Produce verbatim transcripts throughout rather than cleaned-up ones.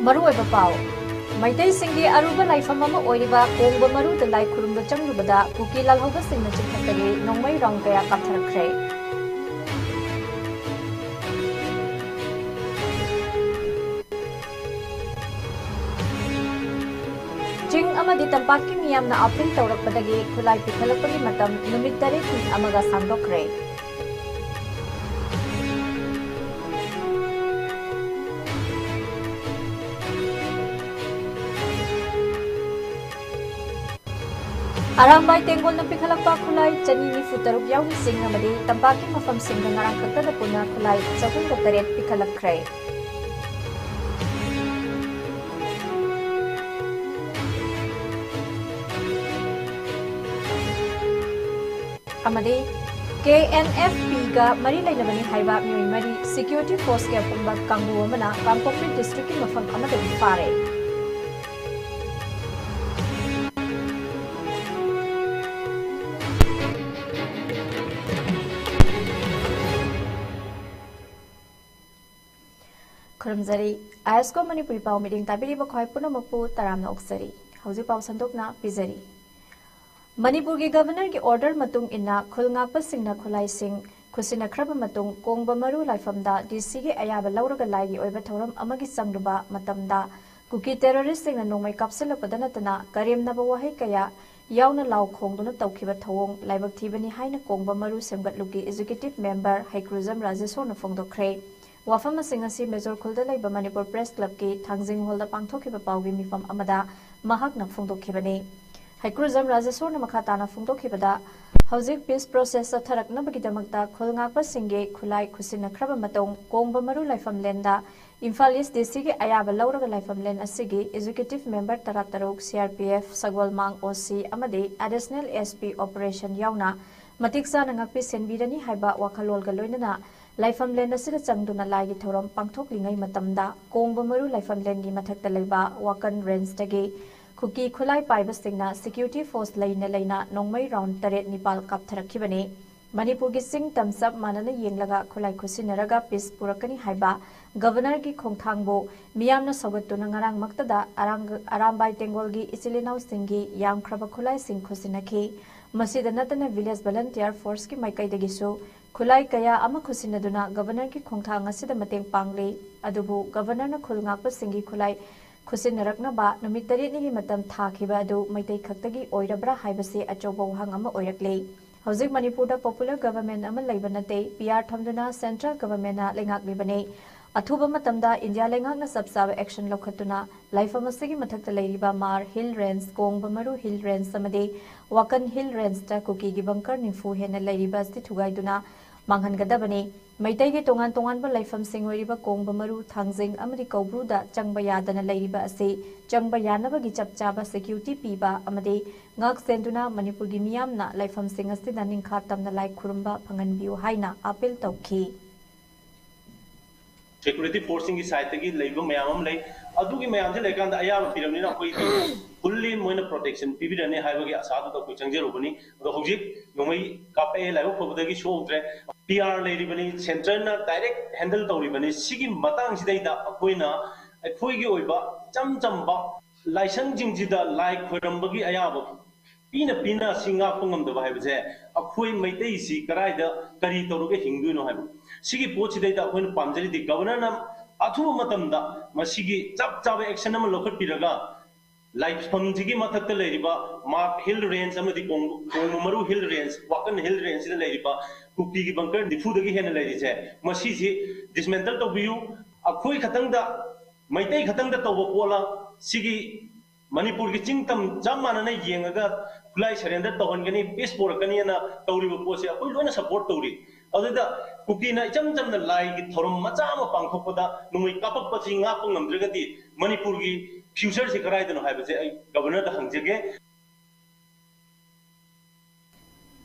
ꯃꯔꯨꯑꯣꯏꯕ ꯄꯥꯎ꯫ ꯃꯩꯇꯩꯁꯤꯡꯒꯤ ꯑꯔꯨꯕ ꯂꯥꯏꯐꯝ ꯑꯃ ꯑꯣꯏꯔꯤꯕ ꯀꯣꯡꯕ ꯃꯔꯨꯗ ꯂꯥꯏ ꯈꯨꯔꯨꯝꯕ ꯆꯪꯂꯨꯕꯗ ꯀꯨꯀꯤ ꯂꯥꯜꯍꯧꯕꯁꯤꯡꯅ ꯆꯤꯡꯊꯛꯇꯒꯤ ꯅꯣꯡꯃꯩ ꯔꯥꯎꯟ ꯀꯌꯥ ꯀꯥꯞꯊꯔꯛꯈ꯭ꯔꯦ꯫ ꯆꯤꯡ ꯑꯃꯗꯤ ꯇꯝꯄꯥꯛꯀꯤ ꯃꯤꯌꯥꯝꯅ ꯑꯥꯄꯤꯜ ꯇꯧꯔꯛꯄꯗꯒꯤ ꯈꯨꯠꯂꯥꯏ ꯄꯤꯈꯠꯂꯛꯄꯒꯤ ꯃꯇꯝ ꯅꯨꯃꯤꯠ ꯇꯔꯦꯠꯅꯤ ꯑꯃꯒ ꯁꯥꯡꯗꯣꯛꯈ꯭ꯔꯦ꯫ ꯑꯔꯥꯝꯕꯥꯏ ꯇꯦꯡꯒꯣꯜꯅ ꯄꯤꯈꯠꯂꯛꯄ ꯈꯨꯠꯂꯥꯏ ꯆꯅꯤ ꯅꯤꯐꯨ ꯇꯔꯨꯛ ꯌꯥꯎꯅ ꯆꯤꯡ ꯑꯃꯗꯤ ꯇꯝꯄꯥꯛꯀꯤ ꯃꯐꯝꯁꯤꯡꯗ ꯉꯔꯥꯡ ꯈꯛꯇꯗ ꯄꯨꯟꯅ ꯈꯨꯠꯂꯥꯏ ꯆꯍꯨꯝꯒ ꯇꯔꯦꯠ ꯄꯤꯈꯠꯂꯛꯈ꯭ꯔꯦ꯫ ꯑꯃꯗꯤ ꯀꯦ ꯑꯦꯟ ꯑꯦꯐ ꯄꯤꯒ ꯃꯔꯤ ꯂꯩꯅꯕꯅꯤ ꯍꯥꯏꯕ ꯃꯤꯑꯣꯏ ꯃꯔꯤ ꯁꯦꯀ꯭ꯌꯨꯔꯤꯇꯤ ꯐꯣꯔꯁꯀꯤ ꯑꯄꯨꯟꯕ ꯀꯥꯡꯕꯨ ꯑꯃꯅ ꯀꯥꯡꯄꯣꯛꯄꯤ ꯗꯤꯁꯇ꯭ꯔꯤꯛꯀꯤ ꯃꯐꯝ ꯑꯃꯗꯒꯤ ꯐꯥꯔꯦ꯫ ꯈꯨꯔꯨꯝꯖꯔꯤ꯫ ꯑꯥꯏ ꯑꯦꯁ ꯀꯣ ꯃꯅꯤꯄꯨꯔꯤ ꯄꯥꯎ ꯃꯤꯠꯌꯦꯡ ꯇꯥꯕꯤꯔꯤꯕ ꯈ꯭ꯋꯥꯏ ꯄꯨꯝꯅꯃꯛꯄꯨ ꯇꯔꯥꯝꯅ ꯑꯣꯛꯆꯔꯤ꯫ ꯍꯧꯖꯤꯛ ꯄꯥꯎ ꯁꯟꯗꯣꯛꯅ ꯄꯤꯖꯔꯤ꯫ ꯃꯅꯤꯄꯨꯔꯒꯤ ꯒꯕꯔꯅꯔꯒꯤ ꯑꯣꯔꯗꯔ ꯃꯇꯨꯡ ꯏꯟꯅ ꯈꯨꯜ ꯉꯥꯛꯄꯁꯤꯡꯅ ꯈꯨꯠꯂꯥꯏꯁꯤꯡ ꯈꯨꯠꯁꯤꯟꯅꯈ꯭ꯔꯕ ꯃꯇꯨꯡ ꯀꯣꯡꯕ ꯃꯔꯨ ꯂꯥꯏꯐꯝꯗ ꯗꯤ ꯁꯤꯒꯤ ꯑꯌꯥꯕ ꯂꯧꯔꯒ ꯂꯥꯏꯒꯤ ꯑꯣꯏꯕ ꯊꯧꯔꯝ ꯑꯃꯒꯤ ꯆꯪꯂꯨꯕ ꯃꯇꯝꯗ ꯀꯨꯀꯤ ꯇꯦꯔꯣꯔꯤꯁꯁꯤꯡꯅ ꯅꯣꯡꯃꯩ ꯀꯥꯞꯁꯤꯜꯂꯛꯄꯗ ꯅꯠꯇꯅ ꯀꯔꯦꯝꯅꯕ ꯋꯥꯍꯩ ꯀꯌꯥ ꯌꯥꯎꯅ ꯂꯥꯎ ꯈꯣꯡꯗꯨꯅ ꯇꯧꯈꯤꯕ ꯊꯧꯑꯣꯡ ꯂꯥꯏꯕꯛ ꯊꯤꯕꯅꯤ ꯍꯥꯏꯅ ꯀꯣꯡꯕ ꯃꯔꯨ ꯁꯦꯝꯒꯠꯂꯨꯒꯤ ꯑꯦꯛꯖꯤꯀ꯭ꯌꯨꯇꯤꯚ ꯃꯦꯝꯕꯔ ꯍꯩꯀ꯭ꯔꯨꯖꯝ ꯔꯥꯖꯦꯁꯣꯔꯅ ꯐꯣꯡꯗꯣꯛꯈ꯭ꯔꯦ꯫ ꯋꯥꯐꯝ ꯑꯁꯤꯡ ꯑꯁꯤ ꯃꯦꯖꯣꯔ ꯈꯨꯜꯗ ꯂꯩꯕ ꯃꯅꯤꯄꯨꯔ ꯄ꯭ꯔꯦꯁ ꯀ꯭ꯂꯕꯀꯤ ꯊꯥꯡꯖꯤꯡ ꯍꯣꯜꯗ ꯄꯥꯡꯊꯣꯛꯈꯤꯕ ꯄꯥꯎꯒꯤ ꯃꯤꯐꯝ ꯑꯃꯗ ꯃꯍꯥꯛꯅ ꯐꯣꯡꯗꯣꯛꯈꯤꯕꯅꯤ꯫ ꯍꯩꯀ꯭ꯔꯨꯖꯝ ꯔꯥꯖꯦꯁꯣꯔꯅ ꯃꯈꯥ ꯇꯥꯅ ꯐꯣꯡꯗꯣꯛꯈꯤꯕꯗ, ꯍꯧꯖꯤꯛ ꯄꯤꯁ ꯄ꯭ꯔꯣꯁꯦꯁ ꯆꯠꯊꯔꯛꯅꯕꯒꯤꯗꯃꯛꯇ ꯈꯨꯜ ꯉꯥꯛꯄꯁꯤꯡꯒꯤ ꯈꯨꯠꯂꯥꯏ ꯈꯨꯠꯁꯤꯟꯅꯈ꯭ꯔꯕ ꯃꯇꯨꯡ ꯀꯣꯡꯕ ꯃꯔꯨ ꯂꯥꯏꯐꯝꯂꯦꯟꯗ ꯏꯝꯐꯥꯜ ꯏꯁ ꯗꯤ ꯁꯤꯒꯤ ꯑꯌꯥꯕ ꯂꯧꯔꯒ ꯂꯥꯏꯐꯝꯂꯦꯟ ꯑꯁꯤꯒꯤ ꯑꯦꯛꯖꯤꯀ꯭ꯌꯨꯇꯤꯚ ꯃꯦꯝꯕꯔ ꯇꯔꯥꯇꯔꯨꯛ, ꯁꯤ ꯑꯥꯔ ꯄꯤ ꯑꯦꯐ, ꯁꯒꯣꯜꯃꯥꯡ ꯑꯣ ꯁꯤ ꯑꯃꯗꯤ ꯑꯦꯗꯤꯁꯅꯦꯜ ꯑꯦꯁ ꯄꯤ ꯑꯣꯄꯔꯦꯁꯟ ꯌꯥꯎꯅ ꯃꯇꯤꯛ ꯆꯥꯅ ꯉꯥꯛꯄꯤ ꯁꯦꯟꯕꯤꯔꯅꯤ ꯍꯥꯏꯕ ꯋꯥꯈꯜꯂꯣꯟꯒ ꯂꯣꯏꯅꯅ ꯂꯥꯏꯐꯝꯂꯦꯟ ꯑꯁꯤꯗ ꯆꯪꯗꯨꯅ ꯂꯥꯏꯒꯤ ꯊꯧꯔꯝ ꯄꯥꯡꯊꯣꯛꯂꯤꯉꯩ ꯃꯇꯝꯗ ꯀꯣꯡꯕ ꯃꯔꯨ ꯂꯥꯏꯐꯝꯂꯦꯟꯒꯤ ꯃꯊꯛꯇ ꯂꯩꯕ ꯋꯥꯀꯟ ꯔꯦꯟꯖꯇꯒꯤ ꯀꯨꯀꯤ ꯈꯨꯠꯂꯥꯏ ꯄꯥꯏꯕꯁꯤꯡꯅ ꯁꯦꯀ꯭ꯌꯨꯔꯤꯇꯤ ꯐꯣꯔꯁ ꯂꯩꯅ ꯂꯩꯅ ꯅꯣꯡꯃꯩ ꯔꯥꯎꯟ ꯇꯔꯦꯠ ꯅꯤꯄꯥꯜ ꯀꯥꯞꯊꯔꯛꯈꯤꯕꯅꯤ꯫ ꯃꯅꯤꯄꯨꯔꯒꯤ ꯆꯤꯡ ꯇꯝ ꯆꯞ ꯃꯥꯟꯅꯅ ꯌꯦꯡꯂꯒ ꯈꯨꯠꯂꯥꯏ ꯈꯨꯠꯁꯤꯟꯅꯔꯒ ꯄꯤꯁ ꯄꯨꯔꯛꯀꯅꯤ ꯍꯥꯏꯕ ꯒꯕꯔꯅꯔꯒꯤ ꯈꯣꯡꯊꯥꯡꯕꯨ ꯃꯤꯌꯥꯝꯅ ꯁꯧꯒꯠꯇꯨꯅ ꯉꯔꯥꯡꯃꯛꯇꯗ ꯑꯔꯥꯡ-, ꯑꯔꯥꯝꯕꯥꯏ ꯇꯦꯡꯒꯣꯜꯒꯤ ꯏꯆꯤꯜ ꯏꯅꯥꯎꯁꯤꯡꯒꯤ ꯌꯥꯝꯈ꯭ꯔꯕ ꯈꯨꯠꯂꯥꯏꯁꯤꯡ ꯈꯨꯠꯁꯤꯟꯅꯈꯤ꯫ ꯃꯁꯤꯗ ꯅꯠꯇꯅ ꯚꯤꯂꯦꯖ ꯚꯂꯟꯇꯤꯌꯔ ꯐꯣꯔꯁꯀꯤ ꯃꯥꯏꯀꯩꯗꯒꯤꯁꯨ ꯈꯨꯠꯂꯥꯏ ꯀꯌꯥ ꯑꯃ ꯈꯨꯠꯁꯤꯟꯅꯗꯨꯅ ꯒꯕꯔꯅꯔꯒꯤ ꯈꯣꯡꯊꯥꯡ ꯑꯁꯤꯗ ꯃꯇꯦꯡ ꯄꯥꯡꯂꯤ꯫ ꯑꯗꯨꯕꯨ ꯒꯕꯔꯅꯔꯅ ꯈꯨꯜ ꯉꯥꯛꯄꯁꯤꯡꯒꯤ ꯈꯨꯠꯂꯥꯏ ꯈꯨꯠꯁꯤꯟꯅꯔꯛꯅꯕ ꯅꯨꯃꯤꯠ ꯇꯔꯦꯠꯅꯤꯒꯤ ꯃꯇꯝ ꯊꯥꯈꯤꯕ ꯑꯗꯨ ꯃꯩꯇꯩ ꯈꯛꯇꯒꯤ ꯑꯣꯏꯔꯕ꯭ꯔꯥ ꯍꯥꯏꯕꯁꯤ ꯑꯆꯧꯕ ꯋꯥꯍꯪ ꯑꯃ ꯑꯣꯏꯔꯛꯂꯤ꯫ ꯍꯧꯖꯤꯛ ꯃꯅꯤꯄꯨꯔꯗ ꯄꯣꯄꯨꯂꯔ ꯒꯚꯔꯟꯃꯦꯟ ꯑꯃ ꯂꯩꯕ ꯅꯠꯇꯦ, ꯄꯤ ꯑꯥꯔ ꯊꯝꯗꯨꯅ ꯁꯦꯟꯇ꯭ꯔꯦꯜ ꯒꯚꯔꯟꯃꯦꯟꯅ ꯂꯩꯉꯥꯛꯂꯤꯕꯅꯤ꯫ ꯑꯊꯨꯕ ꯃꯇꯝꯗ ꯏꯟꯗꯤꯌꯥ ꯂꯩꯉꯥꯛꯅ ꯆꯞ ꯆꯥꯕ ꯑꯦꯛꯁꯟ ꯂꯧꯈꯠꯇꯨꯅ ꯂꯥꯏꯐꯝ ꯑꯁꯤꯒꯤ ꯃꯊꯛꯇ ꯂꯩꯔꯤꯕ ꯃꯥꯔ ꯍꯤꯜ ꯔꯦꯟꯖ, ꯀꯣꯡꯕ ꯃꯔꯨ ꯍꯤꯜ ꯔꯦꯟꯖ ꯑꯃꯗꯤ ꯋꯥꯀꯟ ꯍꯤꯜ ꯔꯦꯟꯖꯇ ꯀꯨꯀꯤꯒꯤ ꯕꯪꯀꯔ ꯅꯤꯐꯨ ꯍꯦꯟꯅ ꯂꯩꯔꯤꯕ ꯑꯁꯤ ꯊꯨꯒꯥꯏꯗꯨꯅ ꯃꯥꯡꯍꯟꯒꯗꯕꯅꯤ꯫ ꯃꯩꯇꯩꯒꯤ ꯇꯣꯉꯥꯟ ꯇꯣꯉꯥꯟꯕ ꯂꯥꯏꯐꯝꯁꯤꯡ ꯑꯣꯏꯔꯤꯕ ꯀꯣꯡꯕ ꯃꯔꯨ, ꯊꯥꯡꯖꯤꯡ ꯑꯃꯗꯤ ꯀꯧꯕ꯭ꯔꯨꯗ ꯆꯪꯕ ꯌꯥꯗꯅ ꯂꯩꯔꯤꯕ ꯑꯁꯤ ꯆꯪꯕ ꯌꯥꯅꯕꯒꯤ ꯆꯞ ꯆꯥꯕ ꯁꯦꯀ꯭ꯌꯨꯔꯤꯇꯤ ꯄꯤꯕ ꯑꯃꯗꯤ ꯉꯥꯛ ꯁꯦꯟꯗꯨꯅ ꯃꯅꯤꯄꯨꯔꯒꯤ ꯃꯤꯌꯥꯝꯅ ꯂꯥꯏꯐꯝꯁꯤꯡ ꯑꯁꯤꯗ ꯅꯤꯡꯈꯥ ꯇꯝꯅ ꯂꯥꯏ ꯈꯨꯔꯨꯝꯕ ꯐꯪꯍꯟꯕꯤꯌꯨ ꯍꯥꯏꯅ ꯑꯥꯄꯤꯜ ꯇꯧꯈꯤ꯫ ꯁꯦꯀ꯭ꯌꯨꯔꯤꯇꯤ ꯐꯣꯔꯁꯁꯤꯡꯒꯤ ꯁꯥꯏꯠꯇꯒꯤ ꯂꯩꯕ ꯃꯌꯥꯝ ꯑꯃ ꯂꯩ꯫ ꯑꯗꯨꯒꯤ ꯃꯌꯥꯝꯁꯦ ꯂꯩꯀꯥꯟꯗ ꯑꯌꯥꯕ ꯄꯤꯔꯕꯅꯤꯅ ꯑꯩꯈꯣꯏꯗꯤ ꯐꯨꯜꯂꯤ ꯃꯣꯏꯅ ꯄ꯭ꯔꯣꯇꯦꯛꯁꯟ ꯄꯤꯕꯤꯔꯅꯤ ꯍꯥꯏꯕꯒꯤ ꯑꯁꯥꯗꯨꯗ ꯑꯩꯈꯣꯏ ꯆꯪꯖꯔꯨꯕꯅꯤ꯫ ꯑꯗꯣ ꯍꯧꯖꯤꯛ ꯅꯣꯡꯃꯩ ꯀꯥꯞꯄꯛꯑꯦ, ꯂꯥꯏꯕꯛ ꯐꯕꯗꯒꯤ ꯁꯣꯛꯍꯧꯗ꯭ꯔꯦ꯫ ꯄꯤ ꯑꯥꯔ ꯂꯩꯔꯤꯕꯅꯤ, ꯁꯦꯟꯇ꯭ꯔꯦꯜꯅ ꯗꯥꯏꯔꯦꯛ ꯍꯦꯟꯗꯜ ꯇꯧꯔꯤꯕꯅꯤ꯫ ꯁꯤꯒꯤ ꯃꯇꯥꯡꯁꯤꯗꯩꯗ ꯑꯩꯈꯣꯏꯅ ꯑꯩꯈꯣꯏꯒꯤ ꯑꯣꯏꯕ ꯏꯆꯝ ꯆꯝꯕ ꯂꯥꯏꯁꯪꯁꯤꯡꯁꯤꯗ ꯂꯥꯏ ꯈꯣꯏꯔꯝꯕꯒꯤ ꯑꯌꯥꯕ ꯄꯤꯅ ꯄꯤꯅ ꯁꯤ ꯉꯥꯛꯄ ꯉꯝꯗꯕ ꯍꯥꯏꯕꯁꯦ ꯑꯩꯈꯣꯏ ꯃꯩꯇꯩꯁꯤ ꯀꯗꯥꯏꯗ ꯀꯔꯤ ꯇꯧꯔꯒ ꯍꯤꯡꯗꯣꯏꯅꯣ ꯍꯥꯏꯕ꯫ ꯁꯤꯒꯤ ꯄꯣꯠꯁꯤꯗꯩꯗ ꯑꯩꯈꯣꯏꯅ ꯄꯥꯝꯖꯔꯤꯗꯤ ꯒꯕꯔꯅꯔꯅ ꯑꯊꯨꯕ ꯃꯇꯝꯗ ꯃꯁꯤꯒꯤ ꯆꯞ ꯆꯥꯕ ꯑꯦꯛꯁꯟ ꯑꯃ ꯂꯧꯈꯠꯄꯤꯔꯒ ꯂꯥꯏꯐꯝꯁꯤꯒꯤ ꯃꯊꯛꯇ ꯂꯩꯔꯤꯕ ꯃꯥꯔꯛ ꯍꯤꯜ ꯔꯦꯟꯖ ꯑꯃꯗꯤ ꯀꯣꯡ-, ꯀꯣꯡꯕ ꯃꯔꯨ ꯍꯤꯜ ꯔꯦꯟꯖ, ꯋꯥꯀꯟ ꯍꯤꯜ ꯔꯦꯟꯖꯁꯤꯗ ꯂꯩꯔꯤꯕ ꯀꯨꯀꯤꯒꯤ ꯕꯪꯀꯔ ꯅꯤꯐꯨꯗꯒꯤ ꯍꯦꯟꯅ ꯂꯩꯔꯤꯁꯦ, ꯃꯁꯤꯁꯤ ꯗꯤꯁꯃꯦꯟꯇꯜ ꯇꯧꯕꯤꯌꯨ꯫ ꯑꯩꯈꯣꯏ ꯈꯛꯇꯪꯗ, ꯃꯩꯇꯩ ꯈꯛꯇꯪꯗ ꯇꯧꯕ ꯄꯣꯠꯂ? ꯁꯤꯒꯤ ꯃꯅꯤꯄꯨꯔꯒꯤ ꯆꯤꯡ ꯇꯝ ꯆꯞ ꯃꯥꯟꯅꯅ ꯌꯦꯡꯉꯒ ꯈꯨꯠꯂꯥꯏ ꯁꯔꯦꯟꯗꯔ ꯇꯧꯍꯟꯒꯅꯤ, ꯄꯤꯁ ꯄꯣꯔꯛꯀꯅꯤꯅ ꯇꯧꯔꯤꯕ ꯄꯣꯠꯁꯦ ꯑꯩꯈꯣꯏ ꯂꯣꯏꯅ ꯁꯄꯣꯔꯠ ꯇꯧꯔꯤ꯫ ꯑꯗꯨꯗ ꯀꯨꯀꯤꯅ ꯏꯆꯝ ꯆꯝꯅ ꯂꯥꯏꯒꯤ ꯊꯧꯔꯝ ꯃꯆꯥ ꯑꯃ ꯄꯥꯡꯊꯣꯛꯄꯗ ꯅꯣꯡꯃꯩ ꯀꯥꯞꯄꯛꯄꯁꯤ ꯉꯥꯛꯄ ꯉꯝꯗ꯭ꯔꯒꯗꯤ ꯃꯅꯤꯄꯨꯔꯒꯤ ꯐ꯭ꯌꯨꯆꯔꯁꯤ ꯀꯗꯥꯏꯗꯅꯣ ꯍꯥꯏꯕꯁꯦ ꯑꯩ ꯒꯕꯔꯅꯔꯗ ꯍꯪꯖꯒꯦ꯫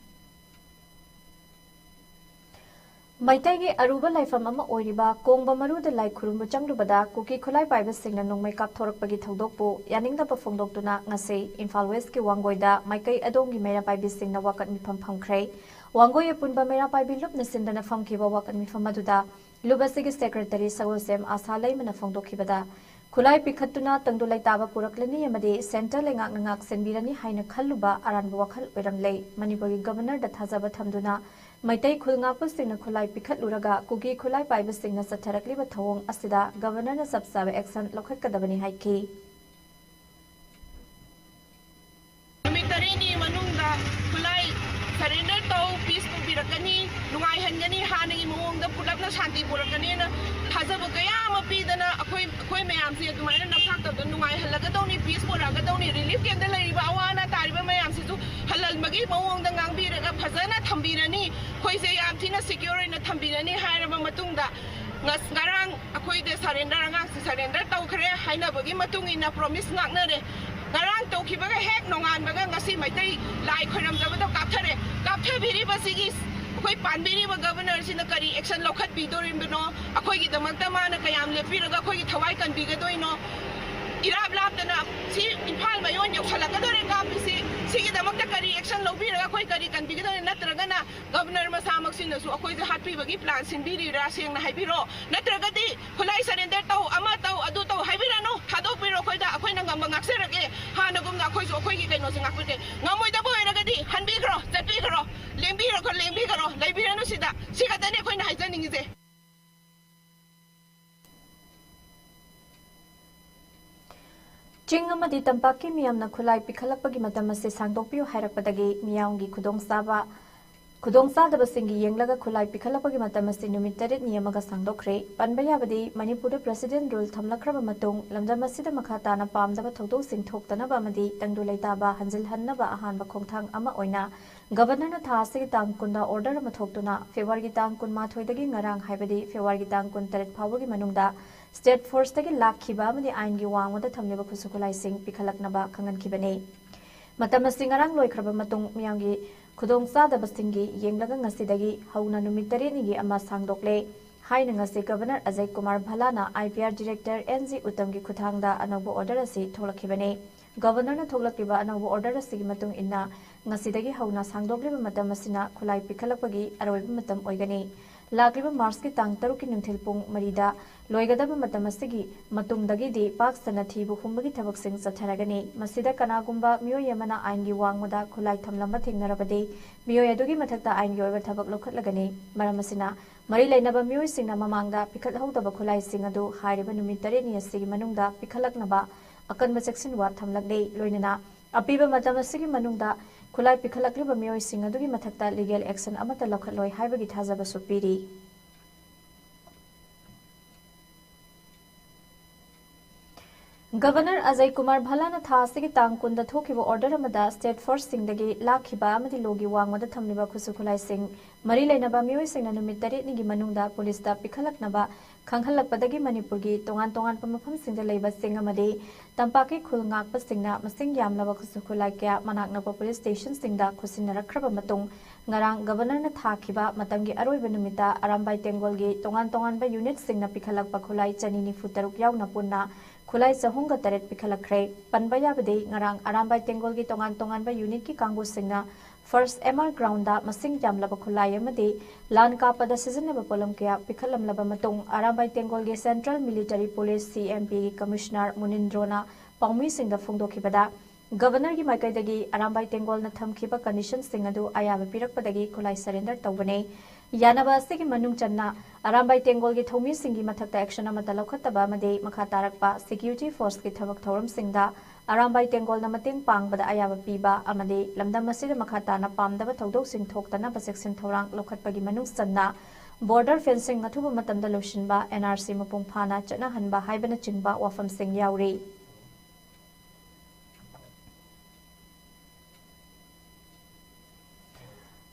ꯃꯩꯇꯩꯒꯤ ꯑꯔꯨꯕ ꯂꯥꯏꯐꯝ ꯑꯃ ꯑꯣꯏꯔꯤꯕ ꯀꯣꯡꯕ ꯃꯔꯨꯗ ꯂꯥꯏ ꯈꯨꯔꯨꯝꯕ ꯆꯪꯂꯨꯕꯗ ꯀꯨꯀꯤ ꯈꯨꯠꯂꯥꯏ ꯄꯥꯏꯕꯁꯤꯡꯅ ꯅꯣꯡꯃꯩ ꯀꯥꯞꯊꯣꯔꯛꯄꯒꯤ ꯊꯧꯗꯣꯛꯄꯨ ꯌꯥꯅꯤꯡꯗꯕ ꯐꯣꯡꯗꯣꯛꯇꯨꯅ ꯉꯁꯤ ꯏꯝꯐꯥꯜ ꯋꯦꯁꯀꯤ ꯋꯥꯡꯒꯣꯏꯗ ꯃꯥꯏꯀꯩ ꯑꯗꯣꯝꯒꯤ ꯃꯩꯔꯥ ꯄꯥꯏꯕꯤꯁꯤꯡꯅ ꯋꯥꯀꯠ ꯃꯤꯐꯝ ꯐꯝꯈ꯭ꯔꯦ꯫ ꯋꯥꯡꯒꯣꯏ ꯑꯄꯨꯟꯕ ꯃꯩꯔꯥ ꯄꯥꯏꯕꯤ ꯂꯨꯞꯅ ꯁꯤꯟꯗꯨꯅ ꯐꯝꯈꯤꯕ ꯋꯥꯀꯠ ꯃꯤꯐꯝ ꯑꯗꯨꯗ ꯂꯨꯞ ꯑꯁꯤꯒꯤ ꯁꯦꯀ꯭ꯔꯦꯇꯔꯤ ꯁꯒꯣꯜꯁꯦꯝ ꯑꯥꯁꯥ ꯂꯩꯃꯅ ꯐꯣꯡꯗꯣꯛꯈꯤꯕꯗ, ꯈꯨꯠꯂꯥꯏ ꯄꯤꯈꯠꯇꯨꯅ ꯇꯪꯗꯨ ꯂꯩꯇꯥꯕ ꯄꯨꯔꯛꯂꯅꯤ ꯑꯃꯗꯤ ꯁꯦꯟꯇꯔ ꯂꯩꯉꯥꯛꯅ ꯉꯥꯛ ꯁꯦꯟꯕꯤꯔꯅꯤ ꯍꯥꯏꯅ ꯈꯜꯂꯨꯕ ꯑꯔꯥꯟꯕ ꯋꯥꯈꯜ ꯑꯣꯏꯔꯝꯂꯦ꯫ ꯃꯅꯤꯄꯨꯔꯒꯤ ꯒꯕꯔꯅꯔꯗ ꯊꯥꯖꯕ ꯊꯝꯗꯨꯅ ꯃꯩꯇꯩ ꯈꯨꯜ ꯉꯥꯛꯄꯁꯤꯡꯅ ꯈꯨꯠꯂꯥꯏ ꯄꯤꯈꯠꯂꯨꯔꯒ ꯀꯨꯀꯤ ꯈꯨꯠꯂꯥꯏ ꯄꯥꯏꯕꯁꯤꯡꯅ ꯆꯠꯊꯔꯛꯂꯤꯕ ꯊꯧꯑꯣꯡ ꯑꯁꯤꯗ ꯒꯕꯔꯅꯔꯅ ꯆꯞ ꯆꯥꯕ ꯑꯦꯛꯁꯟ ꯂꯧꯈꯠꯀꯗꯕꯅꯤ ꯍꯥꯏꯈꯤ꯫ ꯅꯨꯃꯤꯠ ꯇꯔꯦꯠꯅꯤ ꯃꯅꯨꯡꯗ ꯈꯨꯠꯂꯥꯏ ꯁꯔꯦꯟꯗꯔ ꯇꯧ, ꯄꯤꯁ ꯄꯨꯕꯤꯔꯛꯀꯅꯤ, ꯅꯨꯡꯉꯥꯏꯍꯟꯒꯅꯤ, ꯍꯥꯟꯅꯒꯤ ꯃꯑꯣꯡꯗ ꯄꯨꯂꯞꯅ ꯁꯥꯟꯇꯤ ꯄꯨꯔꯛꯀꯅꯤꯅ ꯊꯥꯖꯕ ꯀꯌꯥ ꯑꯃ ꯄꯤꯗꯅ ꯑꯩꯈꯣꯏ, ꯑꯩꯈꯣꯏ ꯃꯌꯥꯝꯁꯦ ꯑꯗꯨꯃꯥꯏꯅ ꯅꯝꯊꯥꯛꯇꯕꯗ ꯅꯨꯡꯉꯥꯏꯍꯜꯂꯒꯗꯧꯅꯤ, ꯄꯤꯁ ꯄꯨꯔꯛꯑꯒꯗꯧꯅꯤ, ꯔꯤꯂꯤꯐ ꯀꯦꯝꯞꯇ ꯂꯩꯔꯤꯕ ꯑꯋꯥ ꯑꯅꯥ ꯇꯥꯔꯤꯕ ꯃꯌꯥꯝꯁꯤꯁꯨ ꯍꯜꯍꯟꯕꯒꯤ ꯃꯑꯣꯡꯗ ꯉꯥꯡꯕꯤꯔꯒ ꯐꯖꯅ ꯊꯝꯕꯤꯔꯅꯤ, ꯑꯩꯈꯣꯏꯁꯦ ꯌꯥꯝ ꯊꯤꯅ ꯁꯦꯀ꯭ꯌꯣꯔ ꯑꯣꯏꯅ ꯊꯝꯕꯤꯔꯅꯤ ꯍꯥꯏꯔꯕ ꯃꯇꯨꯡꯗ, ꯉꯁ-, ꯉꯔꯥꯡ ꯑꯩꯈꯣꯏꯗ ꯁꯔꯦꯟꯗꯔ, ꯑꯉꯥꯡꯁꯤ ꯁꯔꯦꯟꯗꯔ ꯇꯧꯈ꯭ꯔꯦ ꯍꯥꯏꯅꯕꯒꯤ ꯃꯇꯨꯡ ꯏꯟꯅ ꯄ꯭ꯔꯣꯃꯤꯁ ꯉꯥꯛꯅꯔꯦ꯫ ꯉꯔꯥꯡ ꯇꯧꯈꯤꯕꯒ ꯍꯦꯛ ꯅꯣꯡꯉꯥꯟꯕꯒ ꯉꯁꯤ ꯃꯩꯇꯩ ꯂꯥꯏ ꯈꯣꯏꯔꯝꯖꯕꯗ ꯀꯥꯞꯊꯔꯦ꯫ ꯀꯥꯞꯊꯕꯤꯔꯤꯕꯁꯤꯒꯤ ꯑꯩꯈꯣꯏ ꯄꯥꯟꯕꯤꯔꯤꯕ ꯒꯕꯔꯅꯔꯁꯤꯅ ꯀꯔꯤ ꯑꯦꯛꯁꯟ ꯂꯧꯈꯠꯄꯤꯗꯣꯔꯤꯕꯅꯣ? ꯑꯩꯈꯣꯏꯒꯤꯗꯃꯛꯇ ꯃꯥꯅ ꯀꯌꯥꯝ ꯂꯦꯞꯄꯤꯔꯒ ꯑꯩꯈꯣꯏꯒꯤ ꯊꯋꯥꯏ ꯀꯟꯕꯤꯒꯗꯣꯏꯅꯣ? ꯏꯔꯥꯞ ꯂꯥꯞꯇꯅ ꯁꯤ ꯏꯝꯐꯥꯜ ꯃꯌꯣꯟ ꯌꯧꯁꯜꯂꯛꯀꯗꯧꯔꯦ ꯀꯥꯞꯄꯤꯁꯤ꯫ ꯁꯤꯒꯤꯗꯃꯛꯇ ꯀꯔꯤ ꯑꯦꯛꯁꯟ ꯂꯧꯕꯤꯔꯒ ꯑꯩꯈꯣꯏ ꯀꯔꯤ ꯀꯟꯕꯤꯒꯗꯣꯏꯅꯣ? ꯅꯠꯇ꯭ꯔꯒꯅ ꯒꯕꯔꯅꯔ ꯃꯁꯥꯃꯛꯁꯤꯅꯁꯨ ꯑꯩꯈꯣꯏꯁꯦ ꯍꯥꯠꯄꯤꯕꯒꯤ ꯄ꯭ꯂꯥꯟ ꯁꯤꯟꯕꯤꯔꯤꯕ꯭ꯔꯥ? ꯁꯦꯡꯅ ꯍꯥꯏꯕꯤꯔꯣ꯫ ꯅꯠꯇ꯭ꯔꯒꯗꯤ ꯈꯨꯠꯂꯥꯏ ꯁꯔꯦꯟꯗꯔ ꯇꯧ, ꯑꯃ ꯇꯧ, ꯑꯗꯨ ꯇꯧ ꯍꯥꯏꯕꯤꯔꯅꯨ꯫ ꯊꯥꯗꯣꯛꯄꯤꯔꯣ ꯑꯩꯈꯣꯏꯗ, ꯑꯩꯈꯣꯏꯅ ꯉꯝꯕ ꯉꯥꯛꯆꯔꯒꯦ꯫ ꯍꯥꯟꯅꯒꯨꯝꯅ ꯑꯩꯈꯣꯏꯁꯨ ꯑꯩꯈꯣꯏꯒꯤ ꯀꯩꯅꯣꯁꯦ ꯉꯥꯛꯄꯤꯔꯒꯦ꯫ ꯉꯝꯃꯣꯏꯗꯕ ꯑꯣꯏꯔꯒꯗꯤ ꯍꯟꯕꯤꯈ꯭ꯔꯣ, ꯆꯠꯄꯤꯈ꯭ꯔꯣ, ꯂꯦꯡꯕꯤꯈ꯭ꯔꯣ, ꯂꯦꯡꯕꯤꯈ꯭ꯔꯣ, ꯂꯩꯕꯤꯔꯅꯨ ꯁꯤꯗ꯫ ꯁꯤ ꯈꯛꯇꯅꯤ ꯑꯩꯈꯣꯏꯅ ꯍꯥꯏꯖꯅꯤꯡꯉꯤꯁꯦ꯫ ꯆꯤꯡ ꯑꯃꯗꯤ ꯇꯝꯄꯥꯛꯀꯤ ꯃꯤꯌꯥꯝꯅ ꯈꯨꯠꯂꯥꯏ ꯄꯤꯈꯠꯂꯛꯄꯒꯤ ꯃꯇꯝ ꯑꯁꯤ ꯁꯥꯡꯗꯣꯛꯄꯤꯌꯨ ꯍꯥꯏꯔꯛꯄꯗꯒꯤ ꯃꯤꯌꯥꯝꯒꯤ ꯈꯨꯗꯣꯡꯆꯥꯕ, ꯈꯨꯗꯣꯡꯆꯥꯗꯕꯁꯤꯡꯒꯤ ꯌꯦꯡꯂꯒ ꯈꯨꯠꯂꯥꯏ ꯄꯤꯈꯠꯂꯛꯄꯒꯤ ꯃꯇꯝ ꯑꯁꯤ ꯅꯨꯃꯤꯠ ꯇꯔꯦꯠꯅꯤ ꯑꯃꯒ ꯁꯥꯡꯗꯣꯛꯈ꯭ꯔꯦ꯫ ꯄꯟꯕ ꯌꯥꯕꯗꯤ, ꯃꯅꯤꯄꯨꯔꯗ ꯄ꯭ꯔꯦꯁꯤꯗꯦꯟ ꯔꯨꯜ ꯊꯝꯂꯛꯈ꯭ꯔꯕ ꯃꯇꯨꯡ, ꯂꯝꯗꯝ ꯑꯁꯤꯗ ꯃꯈꯥ ꯇꯥꯅ ꯄꯥꯝꯗꯕ ꯊꯧꯗꯣꯛꯁꯤꯡ ꯊꯣꯛꯇꯅꯕ ꯑꯃꯗꯤ ꯇꯪꯗꯨ ꯂꯩꯇꯥꯕ ꯍꯟꯖꯤꯜꯍꯟꯅꯕ ꯑꯍꯥꯟꯕ ꯈꯣꯡꯊꯥꯡ ꯑꯃ ꯑꯣꯏꯅ ꯒꯕꯔꯅꯔꯅ ꯊꯥ ꯑꯁꯤꯒꯤ ꯇꯥꯡ ꯀꯨꯟꯗ ꯑꯣꯔꯗꯔ ꯑꯃ ꯊꯣꯛꯇꯨꯅ ꯐꯦꯕ꯭ꯔꯨꯋꯥꯔꯤꯒꯤ ꯇꯥꯡ ꯀꯨꯟꯃꯥꯊꯣꯏꯗꯒꯤ ꯉꯔꯥꯡ, ꯍꯥꯏꯕꯗꯤ ꯐꯦꯕ꯭ꯔꯨꯋꯥꯔꯤꯒꯤ ꯇꯥꯡ ꯀꯨꯟꯇꯔꯦꯠ ꯐꯥꯎꯕꯒꯤ ꯃꯅꯨꯡꯗ ꯁ꯭ꯇꯦꯠ ꯐꯣꯔꯁꯇꯒꯤ ꯂꯥꯛꯈꯤꯕ ꯑꯃꯗꯤ ꯑꯥꯏꯟꯒꯤ ꯋꯥꯡꯃꯗ ꯊꯝꯂꯤꯕ ꯈꯨꯠꯁꯨ ꯈꯨꯠꯂꯥꯏꯁꯤꯡ ꯄꯤꯈꯠꯂꯛꯅꯕ ꯈꯪꯍꯟꯈꯤꯕꯅꯤ꯫ ꯃꯇꯝ ꯑꯁꯤ ꯉꯔꯥꯡ ꯂꯣꯏꯈ꯭ꯔꯕ ꯃꯇꯨꯡ ꯃꯤꯌꯥꯝꯒꯤ ꯈꯨꯗꯣꯡꯆꯥꯗꯕꯁꯤꯡꯒꯤ ꯌꯦꯡꯂꯒ ꯉꯁꯤꯗꯒꯤ ꯍꯧꯅ ꯅꯨꯃꯤꯠ ꯇꯔꯦꯠꯅꯤꯒꯤ ꯑꯃ ꯁꯥꯡꯗꯣꯛꯂꯦ ꯍꯥꯏꯅ ꯉꯁꯤ ꯒꯕꯔꯅꯔ ꯑꯖꯌ ꯀꯨꯃꯥꯔ ꯚꯜꯂꯥꯅ I P R director N G ꯎꯠꯇꯝꯒꯤ ꯈꯨꯠꯊꯥꯡꯗ ꯑꯅꯧꯕ ꯑꯣꯔꯗꯔ ꯑꯁꯤ ꯊꯣꯛꯂꯛꯈꯤꯕꯅꯤ꯫ ꯒꯕꯔꯅꯔꯅ ꯊꯣꯛꯂꯛꯂꯤꯕ ꯑꯅꯧꯕ ꯑꯣꯔꯗꯔ ꯑꯁꯤꯒꯤ ꯃꯇꯨꯡ ꯏꯟꯅ ꯉꯁꯤꯗꯒꯤ ꯍꯧꯅ ꯁꯥꯡꯗꯣꯛꯂꯤꯕ ꯃꯇꯝ ꯑꯁꯤꯅ ꯈꯨꯠꯂꯥꯏ ꯄꯤꯈꯠꯂꯛꯄꯒꯤ ꯑꯔꯣꯏꯕ ꯃꯇꯝ ꯑꯣꯏꯒꯅꯤ꯫ ꯂꯥꯛꯂꯤꯕ ꯃꯥꯔꯆꯀꯤ ꯇꯥꯡ ꯇꯔꯨꯛꯀꯤ ꯅꯨꯡꯊꯤꯜ ꯄꯨꯡ ꯃꯔꯤꯗ ꯂꯣꯏꯒꯗꯕ ꯃꯇꯝ ꯑꯁꯤꯒꯤ ꯃꯇꯨꯡꯗꯒꯤꯗꯤ ꯄꯥꯛ ꯁꯟꯅ ꯊꯤꯕ ꯍꯨꯝꯕꯒꯤ ꯊꯕꯛꯁꯤꯡ ꯆꯠꯊꯔꯒꯅꯤ꯫ ꯃꯁꯤꯗ ꯀꯅꯥꯒꯨꯝꯕ ꯃꯤꯑꯣꯏ ꯑꯃꯅ ꯑꯥꯏꯟꯒꯤ ꯋꯥꯡꯃꯗ ꯈꯨꯠꯂꯥꯏ ꯊꯝꯂꯝꯕ ꯊꯦꯡꯅꯔꯕꯗꯤ, ꯃꯤꯑꯣꯏ ꯑꯗꯨꯒꯤ ꯃꯊꯛꯇ ꯑꯥꯏꯟꯒꯤ ꯑꯣꯏꯕ ꯊꯕꯛ ꯂꯧꯈꯠꯂꯒꯅꯤ꯫ ꯃꯔꯝ ꯑꯁꯤꯅ, ꯃꯔꯤ ꯂꯩꯅꯕ ꯃꯤꯑꯣꯏꯁꯤꯡꯅ ꯃꯃꯥꯡꯗ ꯄꯤꯈꯠꯍꯧꯗꯕ ꯈꯨꯠꯂꯥꯏꯁꯤꯡ ꯑꯗꯨ ꯍꯥꯏꯔꯤꯕ ꯅꯨꯃꯤꯠ ꯇꯔꯦꯠꯅꯤ ꯑꯁꯤꯒꯤ ꯃꯅꯨꯡꯗ ꯄꯤꯈꯠꯂꯛꯅꯕ ꯑꯀꯟꯕ ꯆꯦꯛꯁꯤꯟꯋꯥ ꯊꯝꯂꯛꯂꯤ꯫ ꯂꯣꯏꯅꯅ ꯑꯄꯤꯕ ꯃꯇꯝ ꯑꯁꯤꯒꯤ ꯃꯅꯨꯡꯗ ꯈꯨꯠꯂꯥꯏ ꯄꯤꯈꯠꯂꯛꯂꯤꯕ ꯃꯤꯑꯣꯏꯁꯤꯡ ꯑꯗꯨꯒꯤ ꯃꯊꯛꯇ ꯂꯤꯒꯦꯜ ꯑꯦꯛꯁꯟ ꯑꯃꯠꯇ ꯂꯧꯈꯠꯂꯣꯏ ꯍꯥꯏꯕꯒꯤ ꯊꯥꯖꯕꯁꯨ ꯄꯤꯔꯤ꯫ ꯒꯕꯔꯅꯔ ꯑꯖꯌ ꯀꯨꯃꯥꯔ ꯚꯜꯂꯥꯅ ꯊꯥ ꯑꯁꯤꯒꯤ ꯇꯥꯡ ꯀꯨꯟꯗ ꯊꯣꯛꯈꯤꯕ ꯑꯣꯔꯗꯔ ꯑꯃꯗ ꯁ꯭ꯇꯦꯠ ꯐꯣꯔꯁꯁꯤꯡꯗꯒꯤ ꯂꯥꯛꯈꯤꯕ ꯑꯃꯗꯤ ꯂꯣꯒꯤ ꯋꯥꯡꯃꯗ ꯊꯝꯂꯤꯕ ꯈꯨꯠꯁꯨ ꯈꯨꯠꯂꯥꯏꯁꯤꯡ ꯃꯔꯤ ꯂꯩꯅꯕ ꯃꯤꯑꯣꯏꯁꯤꯡꯅ ꯅꯨꯃꯤꯠ ꯇꯔꯦꯠꯅꯤꯒꯤ ꯃꯅꯨꯡꯗ ꯄꯨꯂꯤꯁꯇ ꯄꯤꯈꯠꯂꯛꯅꯕ ꯈꯪꯍꯜꯂꯛꯄꯗꯒꯤ ꯃꯅꯤꯄꯨꯔꯒꯤ ꯇꯣꯉꯥꯟ ꯇꯣꯉꯥꯟꯕ ꯃꯐꯝꯁꯤꯡꯗ ꯂꯩꯕ ꯆꯤꯡ ꯑꯃꯗꯤ ꯇꯝꯄꯥꯛꯀꯤ ꯈꯨꯜ ꯉꯥꯛꯄꯁꯤꯡꯅ ꯃꯁꯤꯡ ꯌꯥꯝꯂꯕ ꯈꯨꯠꯁꯨ ꯈꯨꯠꯂꯥꯏ ꯀꯌꯥ ꯃꯅꯥꯛ ꯅꯛꯄ ꯄꯨꯂꯤꯁ ꯁ꯭ꯇꯦꯁꯟꯁꯤꯡꯗ ꯈꯨꯠꯁꯤꯟꯅꯔꯛꯈ꯭ꯔꯕ ꯃꯇꯨꯡ, ꯉꯔꯥꯡ ꯒꯕꯔꯅꯔꯅ ꯊꯥꯈꯤꯕ ꯃꯇꯝꯒꯤ ꯑꯔꯣꯏꯕ ꯅꯨꯃꯤꯠꯇ ꯑꯔꯥꯝꯕꯥꯏ ꯇꯦꯡꯒꯣꯜꯒꯤ ꯇꯣꯉꯥꯟ ꯇꯣꯉꯥꯟꯕ ꯌꯨꯅꯤꯠꯁꯤꯡꯅ ꯄꯤꯈꯠꯂꯛꯄ ꯈꯨꯠꯂꯥꯏ ꯆꯅꯤ ꯅꯤꯐꯨ ꯇꯔꯨꯛ ꯌꯥꯎꯅ ꯄꯨꯟꯅ ꯈꯨꯠꯂꯥꯏ ꯆꯍꯨꯝꯒ ꯇꯔꯦꯠ ꯄꯤꯈꯠꯂꯛꯈ꯭ꯔꯦ꯫ ꯄꯟꯕ ꯌꯥꯕꯗꯤ, ꯉꯔꯥꯡ ꯑꯔꯥꯝꯕꯥꯏ ꯇꯦꯡꯒꯣꯜꯒꯤ ꯇꯣꯉꯥꯟ ꯇꯣꯉꯥꯟꯕ ꯌꯨꯅꯤꯠꯀꯤ ꯀꯥꯡꯕꯨꯁꯤꯡꯅ ꯐꯥꯔꯁ ꯑꯦꯝ ꯑꯥꯔ ꯒ꯭ꯔꯥꯎꯟꯗ ꯃꯁꯤꯡ ꯌꯥꯝꯂꯕ ꯈꯨꯠꯂꯥꯏ ꯑꯃꯗꯤ ꯂꯥꯟ ꯀꯥꯞꯄꯗ ꯁꯤꯖꯤꯟꯅꯕ ꯄꯣꯠꯂꯝ ꯀꯌꯥ ꯄꯤꯈꯠꯂꯝꯂꯕ ꯃꯇꯨꯡ, ꯑꯔꯥꯝꯕꯥꯏ ꯇꯦꯡꯒꯣꯜꯒꯤ ꯁꯦꯟꯇ꯭ꯔꯦꯜ ꯃꯤꯂꯤꯇꯔꯤ ꯄꯨꯂꯤꯁ, ꯁꯤ ꯑꯦꯝ ꯄꯤꯒꯤ ꯀꯃꯤꯁꯅꯔ ꯃꯨꯅꯤꯟꯗ꯭ꯔꯣꯅ ꯄꯥꯎꯃꯤꯁꯤꯡꯗ ꯐꯣꯡꯗꯣꯛꯈꯤꯕꯗ, ꯒꯕꯔꯅꯔꯒꯤ ꯃꯥꯏꯀꯩꯗꯒꯤ ꯑꯔꯥꯝꯕꯥꯏ ꯇꯦꯡꯒꯣꯜꯅ ꯊꯝꯈꯤꯕ ꯀꯟꯗꯤꯁꯟꯁꯤꯡ ꯑꯗꯨ ꯑꯌꯥꯕ ꯄꯤꯔꯛꯄꯗꯒꯤ ꯈꯨꯠꯂꯥꯏ ꯁꯔꯦꯟꯗꯔ ꯇꯧꯕꯅꯤ꯫ ꯌꯥꯅꯕ ꯑꯁꯤꯒꯤ ꯃꯅꯨꯡ ꯆꯟꯅ ꯑꯔꯥꯝꯕꯥꯏ ꯇꯦꯡꯒꯣꯜꯒꯤ ꯊꯧꯃꯤꯁꯤꯡꯒꯤ ꯃꯊꯛꯇ ꯑꯦꯛꯁꯟ ꯑꯃꯠꯇ ꯂꯧꯈꯠꯇꯕ ꯑꯃꯗꯤ ꯃꯈꯥ ꯇꯥꯔꯛꯄ ꯁꯦꯀ꯭ꯌꯨꯔꯤꯇꯤ ꯐꯣꯔꯁꯀꯤ ꯊꯕꯛ ꯊꯧꯔꯝꯁꯤꯡꯗ ꯑꯔꯥꯝꯕꯥꯏ ꯇꯦꯡꯒꯣꯜꯅ ꯃꯇꯦꯡ ꯄꯥꯡꯕꯗ ꯑꯌꯥꯕ ꯄꯤꯕ ꯑꯃꯗꯤ ꯂꯝꯗꯝ ꯑꯁꯤꯗ ꯃꯈꯥ ꯇꯥꯅ ꯄꯥꯝꯗꯕ ꯊꯧꯗꯣꯛꯁꯤꯡ ꯊꯣꯛꯇꯅꯕ ꯆꯦꯛꯁꯤꯟ ꯊꯧꯔꯥꯡ ꯂꯧꯈꯠꯄꯒꯤ ꯃꯅꯨꯡ ꯆꯟꯅ ꯕꯣꯔꯗꯔ ꯐꯦꯟꯁꯤꯡ ꯑꯊꯨꯕ ꯃꯇꯝꯗ ꯂꯣꯏꯁꯤꯟꯕ, ꯑꯦꯟ ꯑꯥꯔ ꯁꯤ ꯃꯄꯨꯡ ꯐꯥꯅ ꯆꯠꯅꯍꯟꯕ ꯍꯥꯏꯕꯅꯆꯤꯡꯕ ꯋꯥꯐꯝꯁꯤꯡ ꯌꯥꯎꯔꯤ꯫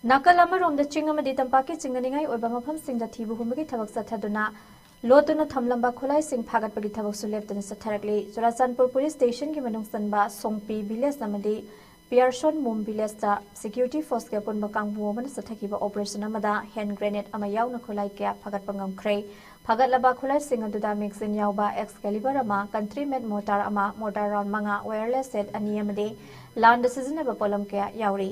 ꯅꯥꯀꯜ ꯑꯃꯔꯣꯝꯗ ꯆꯤꯡ ꯑꯃꯗꯤ ꯇꯝꯄꯥꯛꯀꯤ ꯆꯤꯡꯅꯅꯤꯡꯉꯥꯏ ꯑꯣꯏꯕ ꯃꯐꯝꯁꯤꯡꯗ ꯊꯤꯕ ꯍꯨꯝꯕꯒꯤ ꯊꯕꯛ ꯆꯠꯊꯗꯨꯅ ꯂꯣꯠꯇꯨꯅ ꯊꯝꯂꯝꯕ ꯈꯨꯠꯂꯥꯏꯁꯤꯡ ꯐꯥꯒꯠꯄꯒꯤ ꯊꯕꯛꯁꯨ ꯂꯦꯞꯇꯅ ꯆꯠꯊꯔꯛꯂꯤ꯫ ꯆꯨꯔꯥꯆꯥꯟꯄꯨꯔ ꯄꯨꯂꯤꯁ ꯁ꯭ꯇꯦꯁꯟꯒꯤ ꯃꯅꯨꯡ ꯆꯟꯕ ꯁꯣꯡꯄꯤ ꯚꯤꯂꯦꯖ ꯑꯃꯗꯤ ꯄꯤꯌꯔꯁꯣꯟ ꯃꯨꯝ ꯚꯤꯂꯦꯖꯇ ꯁꯦꯀ꯭ꯌꯨꯔꯤꯇꯤ ꯐꯣꯔꯁꯀꯤ ꯑꯄꯨꯟꯕ ꯀꯥꯡꯕꯨ ꯑꯃꯅ ꯆꯠꯊꯈꯤꯕ ꯑꯣꯄꯔꯦꯁꯟ ꯑꯃꯗ ꯍꯦꯟ ꯒ꯭ꯔꯦꯅꯦꯗ ꯑꯃ ꯌꯥꯎꯅ ꯈꯨꯠꯂꯥꯏ ꯀꯌꯥ ꯐꯥꯒꯠꯄ ꯉꯝꯈ꯭ꯔꯦ꯫ ꯐꯒꯠꯂꯕ ꯈꯨꯠꯂꯥꯏꯁꯤꯡ ꯑꯗꯨꯗ magazine ꯌꯥꯎꯕ Excalibur ꯑꯃ, country made mortar ꯑꯃ, mortar round ꯃꯉꯥ, wireless set ꯑꯅꯤ ꯑꯃꯗꯤ ꯂꯥꯟꯗ ꯁꯤꯖꯤꯟꯅꯕ ꯄꯣꯠꯂꯝ ꯀꯌꯥ ꯌꯥꯎꯔꯤ꯫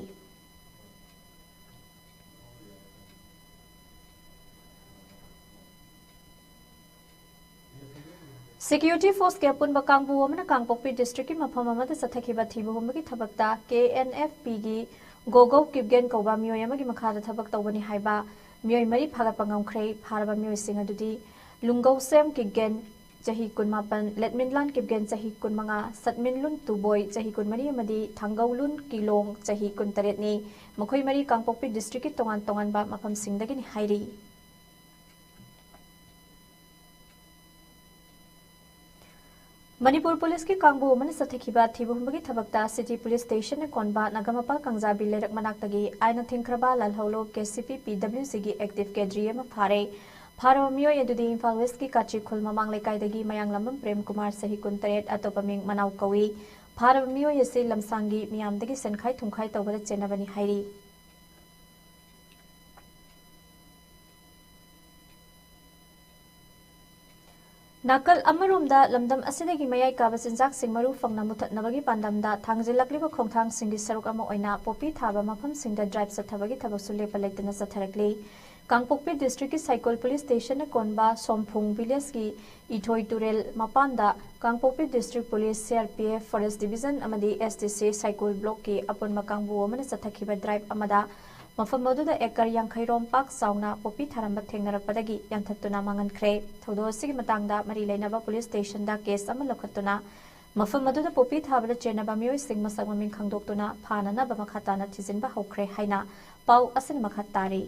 Security forceꯀꯤ ꯑꯄꯨꯟꯕ ꯀꯥꯡꯕꯨ ꯑꯃꯅ ꯀꯥꯡꯄꯣꯛꯄꯤ districtꯀꯤ ꯃꯐꯝ ꯑꯃꯗ ꯆꯠꯊꯈꯤꯕ ꯊꯤꯕ ꯍꯨꯝꯕꯒꯤ ꯊꯕꯛꯇ KNFPꯒꯤ ꯒꯣꯒꯧ ꯀꯤꯞꯒꯦꯟ ꯀꯧꯕ ꯃꯤꯑꯣꯏ ꯑꯃꯒꯤ ꯃꯈꯥꯗ ꯊꯕꯛ ꯇꯧꯕꯅꯤ ꯍꯥꯏꯕ ꯃꯤꯑꯣꯏ ꯃꯔꯤ ꯐꯥꯒꯠꯄ ꯉꯝꯈ꯭ꯔꯦ꯫ ꯐꯥꯔꯕ ꯃꯤꯑꯣꯏꯁꯤꯡ ꯑꯗꯨꯗꯤ ꯂꯨꯡꯒꯧꯁꯦꯝ ꯀꯤꯞꯒꯦꯟ, ꯆꯍꯤ ꯀꯨꯟꯃꯥꯄꯟ, ꯂꯦꯠꯃꯤꯟꯂꯥꯟ ꯀꯤꯞꯒꯦꯟ, ꯆꯍꯤ ꯀꯨꯟꯃꯉꯥ, ꯁꯠꯃꯤꯟꯂꯨꯟ ꯇꯨꯕꯣꯏ, ꯆꯍꯤ ꯀꯨꯟꯃꯔꯤ, ꯑꯃꯗꯤ ꯊꯥꯡꯒꯧꯂꯨꯟ ꯀꯤꯂꯣꯡ, ꯆꯍꯤ ꯀꯨꯟꯇꯔꯦꯠꯅꯤ꯫ ꯃꯈꯣꯏ ꯃꯔꯤ ꯀꯥꯡꯄꯣꯛꯄꯤ districtꯀꯤ ꯇꯣꯉꯥꯟ ꯇꯣꯉꯥꯟꯕ ꯃꯐꯝꯁꯤꯡꯗꯒꯤꯅꯤ ꯍꯥꯏꯔꯤ꯫ ꯃꯅꯤꯄꯨꯔ ꯄꯨꯂꯤꯁꯀꯤ ꯀꯥꯡꯕꯨ ꯑꯃꯅ ꯆꯠꯊꯈꯤꯕ ꯊꯤꯕ ꯍꯨꯝꯕꯒꯤ ꯊꯕꯛꯇ City Police Stationꯅ ꯀꯣꯟꯕ ꯅꯥꯒꯥꯃꯄꯥꯜ ꯀꯪꯖꯥꯕꯤ ꯂꯩꯔꯛ ꯃꯅꯥꯛꯇꯒꯤ ꯑꯥꯏꯟꯅ ꯊꯤꯡꯈ꯭ꯔꯕ ꯂꯥꯜꯍꯧꯂꯨꯞ KCP PWCꯒꯤ active cadreꯒꯤ ꯑꯃ ꯐꯥꯔꯦ꯫ ꯐꯥꯔꯕ ꯃꯤꯑꯣꯏ ꯑꯗꯨꯗꯤ ꯏꯝꯐꯥꯜ Westꯀꯤ ꯀꯥꯆꯤꯈꯨꯜ ꯃꯃꯥꯡ ꯂꯩꯀꯥꯏꯗꯒꯤ ꯃꯌꯥꯡꯂꯝꯕꯝ ꯄ꯭ꯔꯦꯝ ꯀꯨꯃꯥꯔ, ꯆꯍꯤ ꯀꯨꯟꯇꯔꯦꯠ, ꯑꯇꯣꯞꯄ ꯃꯤꯡ ꯃꯅꯥꯎ ꯀꯧꯏ꯫ ꯐꯥꯔꯕ ꯃꯤꯑꯣꯏ ꯑꯁꯤ ꯂꯝꯁꯥꯡꯒꯤ ꯃꯤꯌꯥꯝꯗꯒꯤ ꯁꯦꯟꯈꯥꯏ ꯊꯨꯝꯈꯥꯏ ꯇꯧꯕꯗ ꯆꯦꯟꯅꯕꯅꯤ ꯍꯥꯏꯔꯤ꯫ ꯅꯥꯀꯜ ꯑꯃꯔꯣꯝꯗ, ꯂꯝꯗꯝ ꯑꯁꯤꯗꯒꯤ ꯃꯌꯥꯏ ꯀꯥꯕ ꯆꯤꯟꯖꯥꯛꯁꯤꯡ ꯃꯔꯨ ꯐꯪꯅ ꯃꯨꯊꯠꯅꯕꯒꯤ ꯄꯥꯟꯗꯝꯗ ꯊꯥꯡꯖꯤꯜꯂꯛꯂꯤꯕ ꯈꯣꯡꯊꯥꯡꯁꯤꯡꯒꯤ ꯁꯔꯨꯛ ꯑꯃ ꯑꯣꯏꯅ ꯄꯣꯄꯤ ꯊꯥꯕ ꯃꯐꯝꯁꯤꯡꯗ drive ꯆꯠꯊꯕꯒꯤ ꯊꯕꯛꯁꯨ ꯂꯦꯞꯄ ꯂꯩꯇꯅ ꯆꯠꯊꯔꯛꯂꯤ꯫ ꯀꯥꯡꯄꯣꯛꯄꯤ districtꯀꯤ ꯁꯥꯏꯀꯣꯜ police stationꯅ ꯀꯣꯟꯕ ꯁꯣꯝꯐꯨꯡ villageꯀꯤ ꯏꯊꯣꯏ ꯇꯨꯔꯦꯜ ꯃꯄꯥꯟꯗ ꯀꯥꯡꯄꯣꯛꯄꯤ district police, CRPF, forest division ꯑꯃꯗꯤ SDC ꯁꯥꯏꯀꯣꯜ blockꯀꯤ ꯑꯄꯨꯟꯕ ꯀꯥꯡꯕꯨ ꯑꯃꯅ ꯆꯠꯊꯈꯤꯕ drive ꯑꯃꯗ ꯃꯐꯝ ꯑꯗꯨꯗ acre ꯌꯥꯡꯈꯩ ꯔꯣꯝ ꯄꯥꯛ ꯆꯥꯎꯅ ꯄꯣꯄꯤ ꯊꯥꯔꯝꯕ ꯊꯦꯡꯅꯔꯛꯄꯗꯒꯤ ꯌꯥꯟꯊꯠꯇꯨꯅ ꯃꯥꯡꯍꯟꯈ꯭ꯔꯦ꯫ ꯊꯧꯗꯣꯛ ꯑꯁꯤꯒꯤ ꯃꯇꯥꯡꯗ ꯃꯔꯤ ꯂꯩꯅꯕ police stationꯗ case ꯑꯃ ꯂꯧꯈꯠꯇꯨꯅ ꯃꯐꯝ ꯑꯗꯨꯗ ꯄꯣꯄꯤ ꯊꯥꯕꯗ ꯆꯦꯟꯅꯕ ꯃꯤꯑꯣꯏꯁꯤꯡ ꯃꯁꯛ ꯃꯃꯤꯡ ꯈꯪꯗꯣꯛꯇꯨꯅ ꯐꯥꯅꯅꯕ ꯃꯈꯥ ꯇꯥꯅ ꯊꯤꯖꯤꯟꯕ ꯍꯧꯈ꯭ꯔꯦ ꯍꯥꯏꯅ ꯄꯥꯎ ꯑꯁꯤꯅ ꯃꯈꯥ ꯇꯥꯔꯤ꯫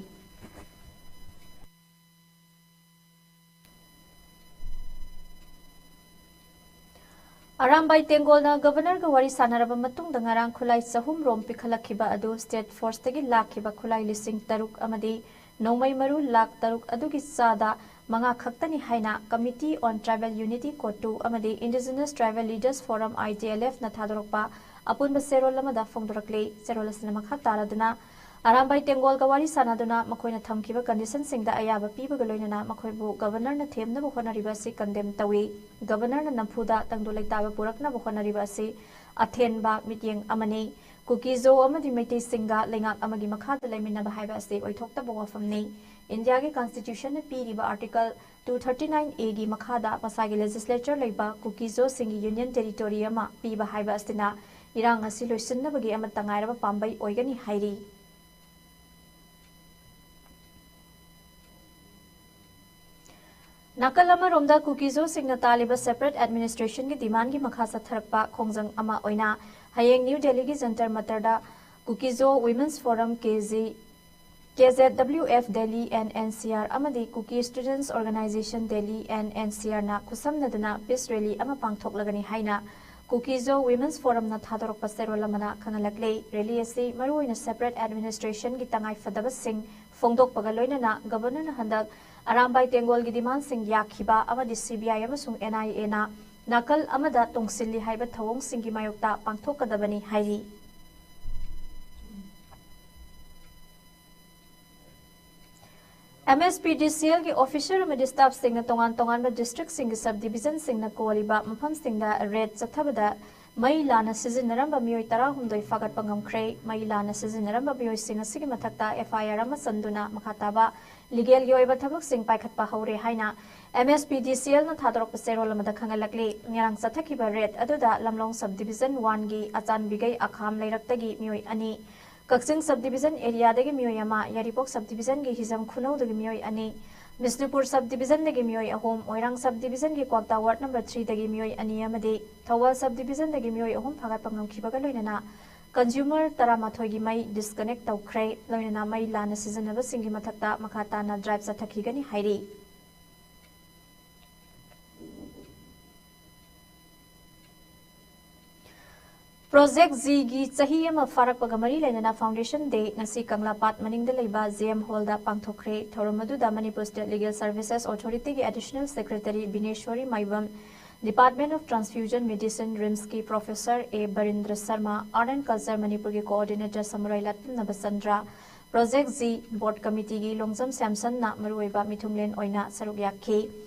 ꯑꯔꯥꯝꯕꯥꯏ ꯇꯦꯡꯒꯣꯜꯅ governorꯒ ꯋꯥꯔꯤ ꯁꯥꯟꯅꯔꯕ ꯃꯇꯨꯡꯗ ꯉꯔꯥꯡ ꯈꯨꯠꯂꯥꯏ ꯆꯍꯨꯝ ꯔꯣꯝ ꯄꯤꯈꯠꯂꯛꯈꯤꯕ ꯑꯗꯨ state forceꯇꯒꯤ ꯂꯥꯛꯈꯤꯕ ꯈꯨꯠꯂꯥꯏ ꯂꯤꯁꯤꯡ ꯇꯔꯨꯛ ꯑꯃꯗꯤ ꯅꯣꯡꯃꯩ ꯃꯔꯨ ꯂꯥꯈ ꯇꯔꯨꯛ ꯑꯗꯨꯒꯤ ꯆꯥꯗ ꯃꯉꯥ ꯈꯛꯇꯅꯤ ꯍꯥꯏꯅ Committee on Tribal Unity ꯀꯣꯇꯨ ꯑꯃꯗꯤ Indigenous Tribal Leaders Forum, ITLFꯅ ꯊꯥꯗꯣꯔꯛꯄ ꯑꯄꯨꯟꯕ ꯆꯦꯔꯣꯜ ꯑꯃꯗ ꯐꯣꯡꯗꯣꯔꯛꯂꯤ꯫ ꯆꯦꯔꯣꯜ ꯑꯁꯤꯅ ꯃꯈꯥ ꯇꯥꯔꯗꯨꯅ, ꯑꯔꯥꯝꯕꯥꯏ ꯇꯦꯡꯒꯣꯜꯒ ꯋꯥꯔꯤ ꯁꯥꯟꯅꯗꯨꯅ ꯃꯈꯣꯏꯅ ꯊꯝꯈꯤꯕ ꯀꯟꯗꯤꯁꯟꯁꯤꯡꯗ ꯑꯌꯥꯕ ꯄꯤꯕꯒ ꯂꯣꯏꯅꯅ ꯃꯈꯣꯏꯕꯨ ꯒꯕꯔꯅꯔꯅ ꯊꯦꯝꯅꯕ ꯍꯣꯠꯅꯔꯤꯕ ꯑꯁꯤ ꯀꯟꯗꯦꯝ ꯇꯧꯏ꯫ ꯒꯕꯔꯅꯔꯅ ꯅꯝꯐꯨꯗ ꯇꯪꯗꯨ ꯂꯩꯇꯥꯕ ꯄꯨꯔꯛꯅꯕ ꯍꯣꯠꯅꯔꯤꯕ ꯑꯁꯤ ꯑꯊꯦꯟꯕ ꯃꯤꯠꯌꯦꯡ ꯑꯃꯅꯤ꯫ ꯀꯨꯀꯤꯖꯣ ꯑꯃꯗꯤ ꯃꯩꯇꯩꯁꯤꯡꯒ ꯂꯩꯉꯥꯛ ꯑꯃꯒꯤ ꯃꯈꯥꯗ ꯂꯩꯃꯤꯟꯅꯕ ꯍꯥꯏꯕ ꯑꯁꯤ ꯑꯣꯏꯊꯣꯛꯇꯕ ꯋꯥꯐꯝꯅꯤ꯫ ꯏꯟꯗꯤꯌꯥꯒꯤ ꯀꯟꯁꯇꯤꯇ꯭ꯌꯨꯁꯟꯅ ꯄꯤꯔꯤꯕ article two thirty nine A ꯒꯤ ꯃꯈꯥꯗ ꯃꯁꯥꯒꯤ ꯂꯦꯖꯤꯁꯂꯦꯆꯔ ꯂꯩꯕ ꯀꯨꯀꯤꯖꯣꯁꯤꯡꯒꯤ ꯌꯨꯅꯤꯌꯟ ꯇꯦꯔꯤꯇꯣꯔꯤ ꯑꯃ ꯄꯤꯕ ꯍꯥꯏꯕ ꯑꯁꯤꯅ ꯏꯔꯥꯡ ꯑꯁꯤ ꯂꯣꯏꯁꯤꯟꯅꯕꯒꯤ ꯑꯃꯠꯇ ꯉꯥꯏꯔꯕ ꯄꯥꯝꯕꯩ ꯑꯣꯏꯒꯅꯤ ꯍꯥꯏꯔꯤ꯫ ꯅꯥꯀꯜ ꯑꯃꯔꯣꯝꯗ ꯀꯨꯀꯤꯖꯣꯁꯤꯡꯅ ꯇꯥꯜꯂꯤꯕ ꯁꯦꯄꯔꯦꯠ ꯑꯦꯗꯃꯤꯅꯤꯁꯇ꯭ꯔꯦꯁꯟꯒꯤ ꯗꯤꯃꯥꯟꯒꯤ ꯃꯈꯥ ꯆꯠꯊꯔꯛꯄ ꯈꯣꯡꯖꯪ ꯑꯃ ꯑꯣꯏꯅ ꯍꯌꯦꯡ ꯅ꯭ꯌꯨ ꯗꯦꯜꯂꯤꯒꯤ ꯖꯟꯇꯔ ꯃꯟꯇꯔꯗ Kuki Zo women's forum, K G, K Z W F Delhi N N C R ꯑꯃꯗꯤ Kuki students organisation Delhi N N C ꯑꯥꯔꯅ ꯈꯨꯠꯁꯝꯅꯗꯨꯅ ꯄꯤꯁ ꯔꯦꯂꯤ ꯑꯃ ꯄꯥꯡꯊꯣꯛꯂꯒꯅꯤ ꯍꯥꯏꯅ ꯀꯨꯀꯤꯖꯣ ꯋꯤꯃꯦꯟꯁ ꯐꯣꯔꯝꯅ ꯊꯥꯗꯣꯔꯛꯄ ꯆꯦꯔꯣꯜ ꯑꯃꯅ ꯈꯪꯍꯜꯂꯛꯂꯦ꯫ ꯔꯦꯂꯤ ꯑꯁꯤ ꯃꯔꯨꯑꯣꯏꯅ ꯁꯦꯄꯔꯦꯠ ꯑꯦꯗꯃꯤꯅꯤꯁꯇ꯭ꯔꯦꯁꯟꯒꯤ ꯇꯉꯥꯏꯐꯗꯕꯁꯤꯡ ꯐꯣꯡꯗꯣꯛꯄꯒ ꯂꯣꯏꯅꯅ ꯒꯕꯔꯅꯔꯅ ꯍꯟꯗꯛ ꯑꯔꯥꯝꯕꯥꯏ ꯇꯦꯡꯒꯣꯜꯒꯤ ꯗꯤꯃꯥꯟꯁꯤꯡ ꯌꯥꯈꯤꯕ ꯑꯃꯗꯤ ꯁꯤ ꯕꯤ ꯑꯥꯏ ꯑꯃꯁꯨꯡ ꯑꯦꯟ ꯑꯥꯏ ꯑꯦꯅ ꯅꯥꯀꯜ ꯑꯃꯗ ꯇꯣꯡꯁꯤꯜꯂꯤ ꯍꯥꯏꯕ ꯊꯧꯑꯣꯡꯁꯤꯡꯒꯤ ꯃꯥꯌꯣꯛꯇ ꯄꯥꯡꯊꯣꯛꯀꯗꯕꯅꯤ ꯍꯥꯏꯔꯤ꯫ ꯑꯦꯝ ꯑꯦꯁ ꯄꯤ ꯗꯤ ꯁꯤ ꯑꯦꯜꯒꯤ ꯑꯣꯐꯤꯁꯔ ꯑꯃꯗꯤ ꯁ꯭ꯇꯥꯐꯁꯤꯡꯅ ꯇꯣꯉꯥꯟ ꯇꯣꯉꯥꯟꯕ ꯗꯤꯁꯇ꯭ꯔꯤꯛꯁꯤꯡꯒꯤ ꯁꯕ ꯗꯤꯕꯤꯖꯟꯁꯤꯡꯅ ꯀꯣꯜꯂꯤꯕ ꯃꯐꯝꯁꯤꯡꯗ ꯔꯦꯗ ꯆꯠꯊꯕꯗ ꯃꯩ ꯂꯥꯟꯅ ꯁꯤꯖꯤꯟꯅꯔꯝꯕ ꯃꯤꯑꯣꯏ ꯇꯔꯥꯍꯨꯝꯗꯣꯏ ꯐꯥꯒꯠꯄ ꯉꯝꯈ꯭ꯔꯦ꯫ ꯃꯩ ꯂꯥꯟꯅ ꯁꯤꯖꯤꯟꯅꯔꯝꯕ ꯃꯤꯑꯣꯏꯁꯤꯡ ꯑꯁꯤꯒꯤ ꯃꯊꯛꯇ ꯑꯦꯐ ꯑꯥꯏ ꯑꯥꯔ ꯑꯃ ꯆꯟꯗꯨꯅ ꯃꯈꯥ ꯇꯥꯕ ꯂꯤꯒꯦꯜꯒꯤ ꯑꯣꯏꯕ ꯊꯕꯛꯁꯤꯡ ꯄꯥꯏꯈꯠꯄ ꯍꯧꯔꯦ ꯍꯥꯏꯅ ꯑꯦꯝ ꯑꯦꯁ ꯄꯤ ꯗꯤ ꯁꯤ ꯑꯦꯜꯅ ꯊꯥꯗꯣꯔꯛꯄ ꯆꯦꯔꯣꯜ ꯑꯃꯗ ꯈꯪꯍꯜꯂꯛꯂꯤ꯫ ꯉꯔꯥꯡ ꯆꯠꯊꯈꯤꯕ ꯔꯦꯗ ꯑꯗꯨꯗ ꯂꯝꯂꯣꯡ ꯁꯕ ꯗꯤꯕꯤꯖꯟ ꯋꯥꯟꯒꯤ ꯑꯆꯥꯟꯕꯤꯒꯩ ꯑꯈꯥꯝ ꯂꯩꯔꯛꯇꯒꯤ ꯃꯤꯑꯣꯏ ꯑꯅꯤ, ꯀꯛꯆꯤꯡ ꯁꯕ ꯗꯤꯕꯤꯖꯟ ꯑꯦꯔꯤꯌꯥꯗꯒꯤ ꯃꯤꯑꯣꯏ ꯑꯃ, ꯌꯥꯏꯔꯤꯄꯣꯛ ꯁꯕ ꯗꯤꯕꯤꯖꯟꯒꯤ ꯍꯤꯖꯝ ꯈꯨꯅꯧꯗꯒꯤ ꯃꯤꯑꯣꯏ ꯑꯅꯤ, ꯕꯤꯁꯅꯨꯄꯨꯔ ꯁꯕ ꯗꯤꯕꯤꯖꯟꯗꯒꯤ ꯃꯤꯑꯣꯏ ꯑꯍꯨꯝ, ꯃꯣꯏꯔꯥꯡ ꯁꯕ ꯗꯤꯕꯤꯖꯟꯒꯤ ꯀ꯭ꯋꯥꯛꯇꯥ ꯋꯥꯔꯗ ꯅꯝꯕꯔ ꯊ꯭ꯔꯤꯗꯒꯤ ꯃꯤꯑꯣꯏ ꯑꯅꯤ ꯑꯃꯗꯤ ꯊꯧꯕꯥꯜ ꯁꯕ ꯗꯤꯕꯤꯖꯟꯗꯒꯤ ꯃꯤꯑꯣꯏ ꯑꯍꯨꯝ ꯐꯥꯒꯠꯄ ꯉꯝꯈꯤꯕꯒ ꯂꯣꯏꯅꯅ ꯀꯟꯖꯨꯃꯔ ꯇꯔꯥꯃꯥꯊꯣꯏꯒꯤ ꯃꯩ ꯗꯤꯁꯀꯅꯦꯛ ꯇꯧꯈ꯭ꯔꯦ꯫ ꯂꯣꯏꯅꯅ ꯃꯩ ꯂꯥꯟꯅ ꯁꯤꯖꯤꯟꯅꯕꯁꯤꯡꯒꯤ ꯃꯊꯛꯇ ꯃꯈꯥ ꯇꯥꯅ ꯗ꯭ꯔꯥꯏꯚ ꯆꯠꯊꯈꯤꯒꯅꯤ ꯍꯥꯏꯔꯤ꯫ ꯄ꯭ꯔꯣꯖꯦꯛ ꯖꯤꯒꯤ ꯆꯍꯤ ꯑꯃ ꯐꯥꯔꯛꯄꯒ ꯃꯔꯤ ꯂꯩꯅꯅ ꯐꯥꯎꯟꯗꯦꯁꯟ ꯗꯦ ꯉꯁꯤ ꯀꯪꯂꯥꯄꯥꯠ ꯃꯅꯤꯡꯗ ꯂꯩꯕ ꯖꯦ ꯑꯦꯝ ꯍꯣꯜꯗ ꯄꯥꯡꯊꯣꯛꯈ꯭ꯔꯦ꯫ ꯊꯧꯔꯝ ꯑꯗꯨꯗ ꯃꯅꯤꯄꯨꯔ ꯁ꯭ꯇꯦꯠ ꯂꯤꯒꯦꯜ ꯁꯔꯚꯤꯁꯦꯁ ꯑꯣꯊꯣꯔꯤꯇꯤꯒꯤ additional secretary Bineshwari Maibam, Department of Transfusion Medicine, ꯔꯤꯝꯁꯀꯤ Professor A Birendra Sharma, Art and Culture ꯃꯅꯤꯄꯨꯔꯒꯤ Coordinator Samurai Latpam Nabachandra, Project Z Board Committeeꯒꯤ ꯂꯣꯡꯖꯝ ꯁꯦꯝꯁꯟꯅ ꯃꯔꯨꯑꯣꯏꯕ ꯃꯤꯊꯨꯡꯂꯦꯟ ꯑꯣꯏꯅ ꯁꯔꯨꯛ ꯌꯥꯈꯤ꯫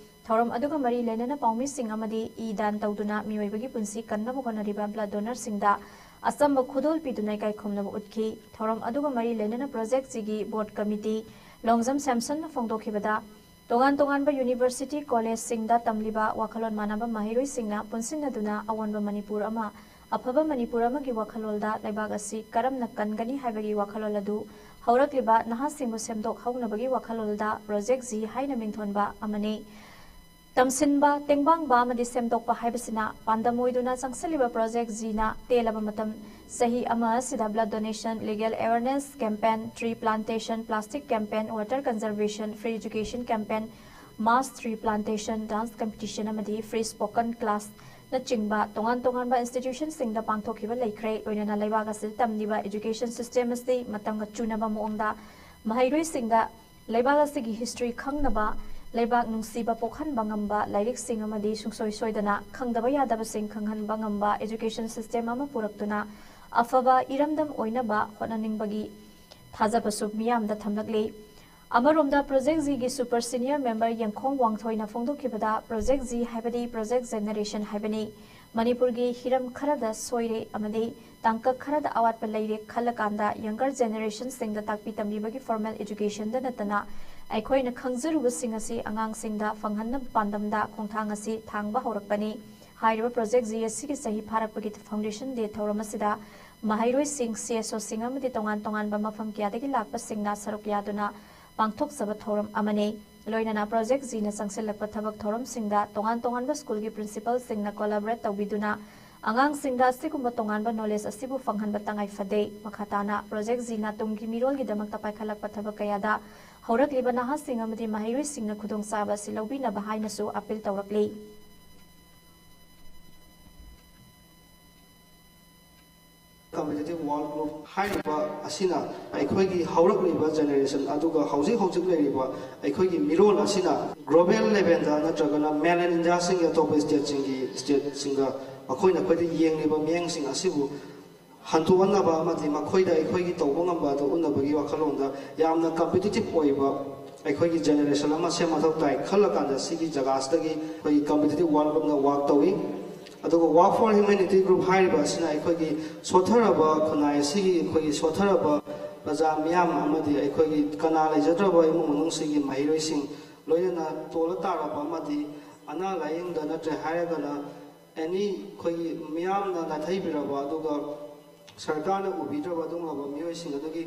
ꯊꯧꯔꯝ ꯑꯗꯨꯒ ꯃꯔꯤ ꯂꯩꯅꯅ ꯄꯥꯎꯃꯤꯁꯤꯡ ꯑꯃꯗꯤ ꯏ ꯗꯥꯟ ꯇꯧꯗꯨꯅ ꯃꯤꯑꯣꯏꯕꯒꯤ ꯄꯨꯟꯁꯤ ꯀꯟꯅꯕ ꯍꯣꯠꯅꯔꯤꯕ blood donorꯁꯤꯡꯗ ꯑꯆꯝꯕ ꯈꯨꯗꯣꯜ ꯄꯤꯗꯨꯅ ꯏꯀꯥꯏ ꯈꯨꯝꯅꯕ ꯎꯠꯈꯤ꯫ ꯊꯧꯔꯝ ꯑꯗꯨꯒ ꯃꯔꯤ ꯂꯩꯅꯅ Project Zꯒꯤ Board Committee ꯂꯣꯡꯖꯝ ꯁꯦꯝꯁꯟꯅ ꯐꯣꯡꯗꯣꯛꯈꯤꯕꯗ, ꯇꯣꯉꯥꯟ ꯇꯣꯉꯥꯟꯕ university, collegeꯁꯤꯡꯗ ꯇꯝꯂꯤꯕ ꯋꯥꯈꯜꯂꯣꯟ ꯃꯥꯟꯅꯕ ꯃꯍꯩꯔꯣꯏꯁꯤꯡꯅ ꯄꯨꯟꯁꯤꯟꯅꯗꯨꯅ ꯑꯑꯣꯟꯕ ꯃꯅꯤꯄꯨꯔ ꯑꯃ, ꯑꯐꯕ ꯃꯅꯤꯄꯨꯔ ꯑꯃꯒꯤ ꯋꯥꯈꯜꯂꯣꯟꯗ ꯂꯩꯕꯥꯛ ꯑꯁꯤ ꯀꯔꯝꯅ ꯀꯟꯒꯅꯤ ꯍꯥꯏꯕꯒꯤ ꯋꯥꯈꯜꯂꯣꯟ ꯑꯗꯨ ꯍꯧꯔꯛꯂꯤꯕ ꯅꯍꯥꯁꯤꯡꯕꯨ ꯁꯦꯝꯗꯣꯛꯍꯧꯅꯕꯒꯤ ꯋꯥꯈꯜꯂꯣꯟꯗ Project Z ꯍꯥꯏꯅ ꯃꯤꯡꯊꯣꯟꯕ ꯑꯃꯅꯤ꯫ ꯇꯝꯁꯤꯟꯕ, ꯇꯦꯡꯕꯥꯡꯕ ꯑꯃꯗꯤ ꯁꯦꯝꯗꯣꯛꯄ ꯍꯥꯏꯕꯁꯤꯅ ꯄꯥꯟꯗꯝ ꯑꯣꯏꯗꯨꯅ ꯆꯪꯁꯤꯜꯂꯤꯕ Project Zꯅ ꯇꯦꯜꯂꯕ ꯃꯇꯝ ꯆꯍꯤ ꯑꯃ ꯑꯁꯤꯗ blood donation, legal awareness campaign, tree plantation, plastic campaign, water conservation, free education campaign, mass tree plantation, dance competition ꯑꯃꯗꯤ free spoken class ꯅꯆꯤꯡꯕ ꯇꯣꯉꯥꯟ ꯇꯣꯉꯥꯟꯕ institutionꯁꯤꯡꯗ ꯄꯥꯡꯊꯣꯛꯈꯤꯕ ꯂꯩꯈ꯭ꯔꯦ꯫ ꯂꯣꯏꯅꯅ ꯂꯩꯕꯥꯛ ꯑꯁꯤꯗ ꯇꯝꯂꯤꯕ education system ꯑꯁꯤ ꯃꯇꯝꯒ ꯆꯨꯅꯕ ꯃꯑꯣꯡꯗ ꯃꯍꯩꯔꯣꯏꯁꯤꯡꯗ ꯂꯩꯕꯥꯛ ꯑꯁꯤꯒꯤ history ꯈꯪꯅꯕ, ꯂꯩꯕꯥꯛ ꯅꯨꯡꯁꯤꯕ ꯄꯣꯛꯍꯟꯕ ꯉꯝꯕ ꯂꯥꯏꯔꯤꯛꯁꯤꯡ ꯑꯃꯗꯤ ꯁꯨꯡꯁꯣꯏ ꯁꯣꯏꯗꯅ ꯈꯪꯗꯕ ꯌꯥꯗꯕꯁꯤꯡ ꯈꯪꯍꯟꯕ ꯉꯝꯕ education system ꯑꯃ ꯄꯨꯔꯛꯇꯨꯅ ꯑꯐꯕ ꯏꯔꯝꯗꯝ ꯑꯣꯏꯅꯕ ꯍꯣꯠꯅꯅꯤꯡꯕꯒꯤ ꯊꯥꯖꯕꯁꯨ ꯃꯤꯌꯥꯝꯗ ꯊꯝꯂꯛꯂꯤ꯫ ꯑꯃꯔꯣꯝꯗ Project Zꯒꯤ super senior member ꯌꯦꯡꯈꯣꯡ ꯋꯥꯡꯊꯣꯏꯅ ꯐꯣꯡꯗꯣꯛꯈꯤꯕꯗ, Project Z ꯍꯥꯏꯕꯗꯤ Project Generation ꯍꯥꯏꯕꯅꯤ꯫ ꯃꯅꯤꯄꯨꯔꯒꯤ ꯍꯤꯔꯝ ꯈꯔꯗ ꯁꯣꯏꯔꯦ ꯑꯃꯗꯤ ꯇꯥꯡꯀꯛ ꯈꯔꯗ ꯑꯋꯥꯠꯄ ꯂꯩꯔꯦ ꯈꯜꯂꯀꯥꯟꯗ younger generationꯁꯤꯡꯗ ꯇꯥꯛꯄꯤ ꯇꯝꯕꯤꯕꯒꯤ formal educationꯗ ꯅꯠꯇꯅ ꯑꯩꯈꯣꯏꯅ ꯈꯪꯖꯔꯨꯕꯁꯤꯡ ꯑꯁꯤ ꯑꯉꯥꯡꯁꯤꯡꯗ ꯐꯪꯍꯟꯅꯕ ꯄꯥꯟꯗꯝꯗ ꯈꯣꯡꯊꯥꯡ ꯑꯁꯤ ꯊꯥꯡꯕ ꯍꯧꯔꯛꯄꯅꯤ꯫ ꯍꯥꯏꯔꯤꯕ Project Z ꯑꯁꯤꯒꯤ ꯆꯍꯤ ꯐꯥꯔꯛꯄꯒꯤ foundation day ꯊꯧꯔꯝ ꯑꯁꯤꯗ ꯃꯍꯩꯔꯣꯏꯁꯤꯡ, CSOꯁꯤꯡ ꯑꯃꯗꯤ ꯇꯣꯉꯥꯟ ꯇꯣꯉꯥꯟꯕ ꯃꯐꯝ ꯀꯌꯥꯗꯒꯤ ꯂꯥꯛꯄꯁꯤꯡꯅ ꯁꯔꯨꯛ ꯌꯥꯗꯨꯅ ꯄꯥꯡꯊꯣꯛꯆꯕ ꯊꯧꯔꯝ ꯑꯃꯅꯤ꯫ ꯂꯣꯏꯅꯅ Project Zꯅ ꯆꯪꯁꯤꯜꯂꯛꯄ ꯊꯕꯛ ꯊꯧꯔꯝꯁꯤꯡꯗ ꯇꯣꯉꯥꯟ ꯇꯣꯉꯥꯟꯕ schoolꯒꯤ principalꯁꯤꯡꯅ collaborate ꯇꯧꯕꯤꯗꯨꯅ ꯑꯉꯥꯡꯁꯤꯡꯗ ꯑꯁꯤꯒꯨꯝꯕ ꯇꯣꯉꯥꯟꯕ knowledge ꯑꯁꯤꯕꯨ ꯐꯪꯍꯟꯕ ꯇꯉꯥꯏ ꯐꯗꯦ꯫ ꯃꯈꯥ ꯇꯥꯅ Project Zꯅ ꯇꯨꯡꯒꯤ ꯃꯤꯔꯣꯜꯒꯤꯗꯃꯛꯇ ꯄꯥꯏꯈꯠꯂꯛꯄ ꯊꯕꯛ ꯀꯌꯥꯗ ꯍꯧꯔꯛꯂꯤꯕ ꯅꯍꯥꯁꯤꯡ ꯑꯃꯗꯤ ꯃꯍꯩꯔꯣꯏꯁꯤꯡꯅ ꯈꯨꯗꯣꯡꯆꯥꯕ ꯑꯁꯤ ꯂꯧꯕꯤꯅꯕ ꯍꯥꯏꯅꯁꯨ appeal ꯇꯧꯔꯛꯂꯤ꯫ Competitive ꯍꯥꯏꯔꯤꯕ ꯑꯁꯤꯅ ꯑꯩꯈꯣꯏꯒꯤ ꯍꯧꯔꯛꯂꯤꯕ ꯖꯦꯅꯦꯔꯦꯁꯟ ꯑꯗꯨꯒ ꯍꯧꯖꯤꯛ ꯍꯧꯖꯤꯛ ꯂꯩꯔꯤꯕ ꯑꯩꯈꯣꯏꯒꯤ ꯃꯤꯔꯣꯜ ꯑꯁꯤꯅ ꯒ꯭ꯂꯣꯕꯦꯜ ꯂꯦꯚꯦꯜꯗ ꯅꯠꯇ꯭ꯔꯒꯅ ꯃꯦꯟꯂꯦꯟ ꯏꯟꯗꯤꯌꯥꯁꯤꯡꯒꯤ ꯑꯇꯣꯞꯄ ꯁ꯭ꯇꯦꯠꯁꯤꯡꯒꯤ ꯁ꯭ꯇꯦꯠꯁꯤꯡꯒ ꯃꯈꯣꯏꯅ ꯑꯩꯈꯣꯏꯗ ꯌꯦꯡꯂꯤꯕ ꯃꯤꯠꯌꯦꯡꯁꯤꯡ ꯑꯁꯤꯕꯨ ꯍꯟꯗꯣꯛꯍꯟꯅꯕ ꯑꯃꯗꯤ ꯃꯈꯣꯏꯗ ꯑꯩꯈꯣꯏꯒꯤ ꯇꯧꯕ ꯉꯝꯕ ꯑꯗꯨ ꯎꯠꯅꯕꯒꯤ ꯋꯥꯈꯜꯂꯣꯟꯗ ꯌꯥꯝꯅ ꯀꯝꯄꯤꯇꯤꯇꯤꯞ ꯑꯣꯏꯕ ꯑꯩꯈꯣꯏꯒꯤ ꯖꯦꯅꯦꯔꯦꯁꯟ ꯑꯃ ꯁꯦꯝ ꯃꯊꯧ ꯇꯥꯏ ꯈꯜꯂꯀꯥꯟꯗ ꯁꯤꯒꯤ ꯖꯒꯥꯁꯤꯗꯒꯤ ꯑꯩꯈꯣꯏꯒꯤ ꯀꯝꯄꯤꯇꯤꯇꯤꯞ ꯋꯥꯔꯜ ꯒ꯭ꯔꯨꯞꯅ ꯋꯥꯛ ꯇꯧꯏ꯫ ꯑꯗꯨꯒ ꯋꯥꯛ ꯐꯣꯔ ꯍ꯭ꯌꯨꯃꯦꯅꯤꯇꯤ ꯒ꯭ꯔꯨꯞ ꯍꯥꯏꯔꯤꯕ ꯑꯁꯤꯅ ꯑꯩꯈꯣꯏꯒꯤ ꯁꯣꯠꯊꯔꯕ ꯈꯨꯟꯅꯥꯏ ꯑꯁꯤꯒꯤ ꯑꯩꯈꯣꯏꯒꯤ ꯁꯣꯠꯊꯔꯕ ꯄ꯭ꯔꯖꯥ ꯃꯤꯌꯥꯝ ꯑꯃꯗꯤ ꯑꯩꯈꯣꯏꯒꯤ ꯀꯅꯥ ꯂꯩꯖꯗ꯭ꯔꯕ ꯏꯃꯨꯡ ꯃꯅꯨꯡꯁꯤꯡꯒꯤ ꯃꯍꯩꯔꯣꯏꯁꯤꯡ, ꯂꯣꯏꯅꯅ ꯇꯣꯜꯂ ꯇꯥꯔꯕ ꯑꯃꯗꯤ ꯑꯅꯥ ꯂꯥꯌꯦꯡꯗ ꯅꯠꯇ꯭ꯔꯦ ꯍꯥꯏꯔꯒꯅ ꯑꯦꯅꯤ ꯑꯩꯈꯣꯏꯒꯤ ꯃꯤꯌꯥꯝꯅ ꯅꯥꯊꯩꯕꯤꯔꯕ ꯑꯗꯨꯒ ꯁꯔꯀꯥꯔꯅ ꯎꯕꯤꯗ꯭ꯔꯕ ꯑꯗꯨꯒꯨꯝꯂꯕ ꯃꯤꯑꯣꯏꯁꯤꯡ ꯑꯗꯨꯒꯤ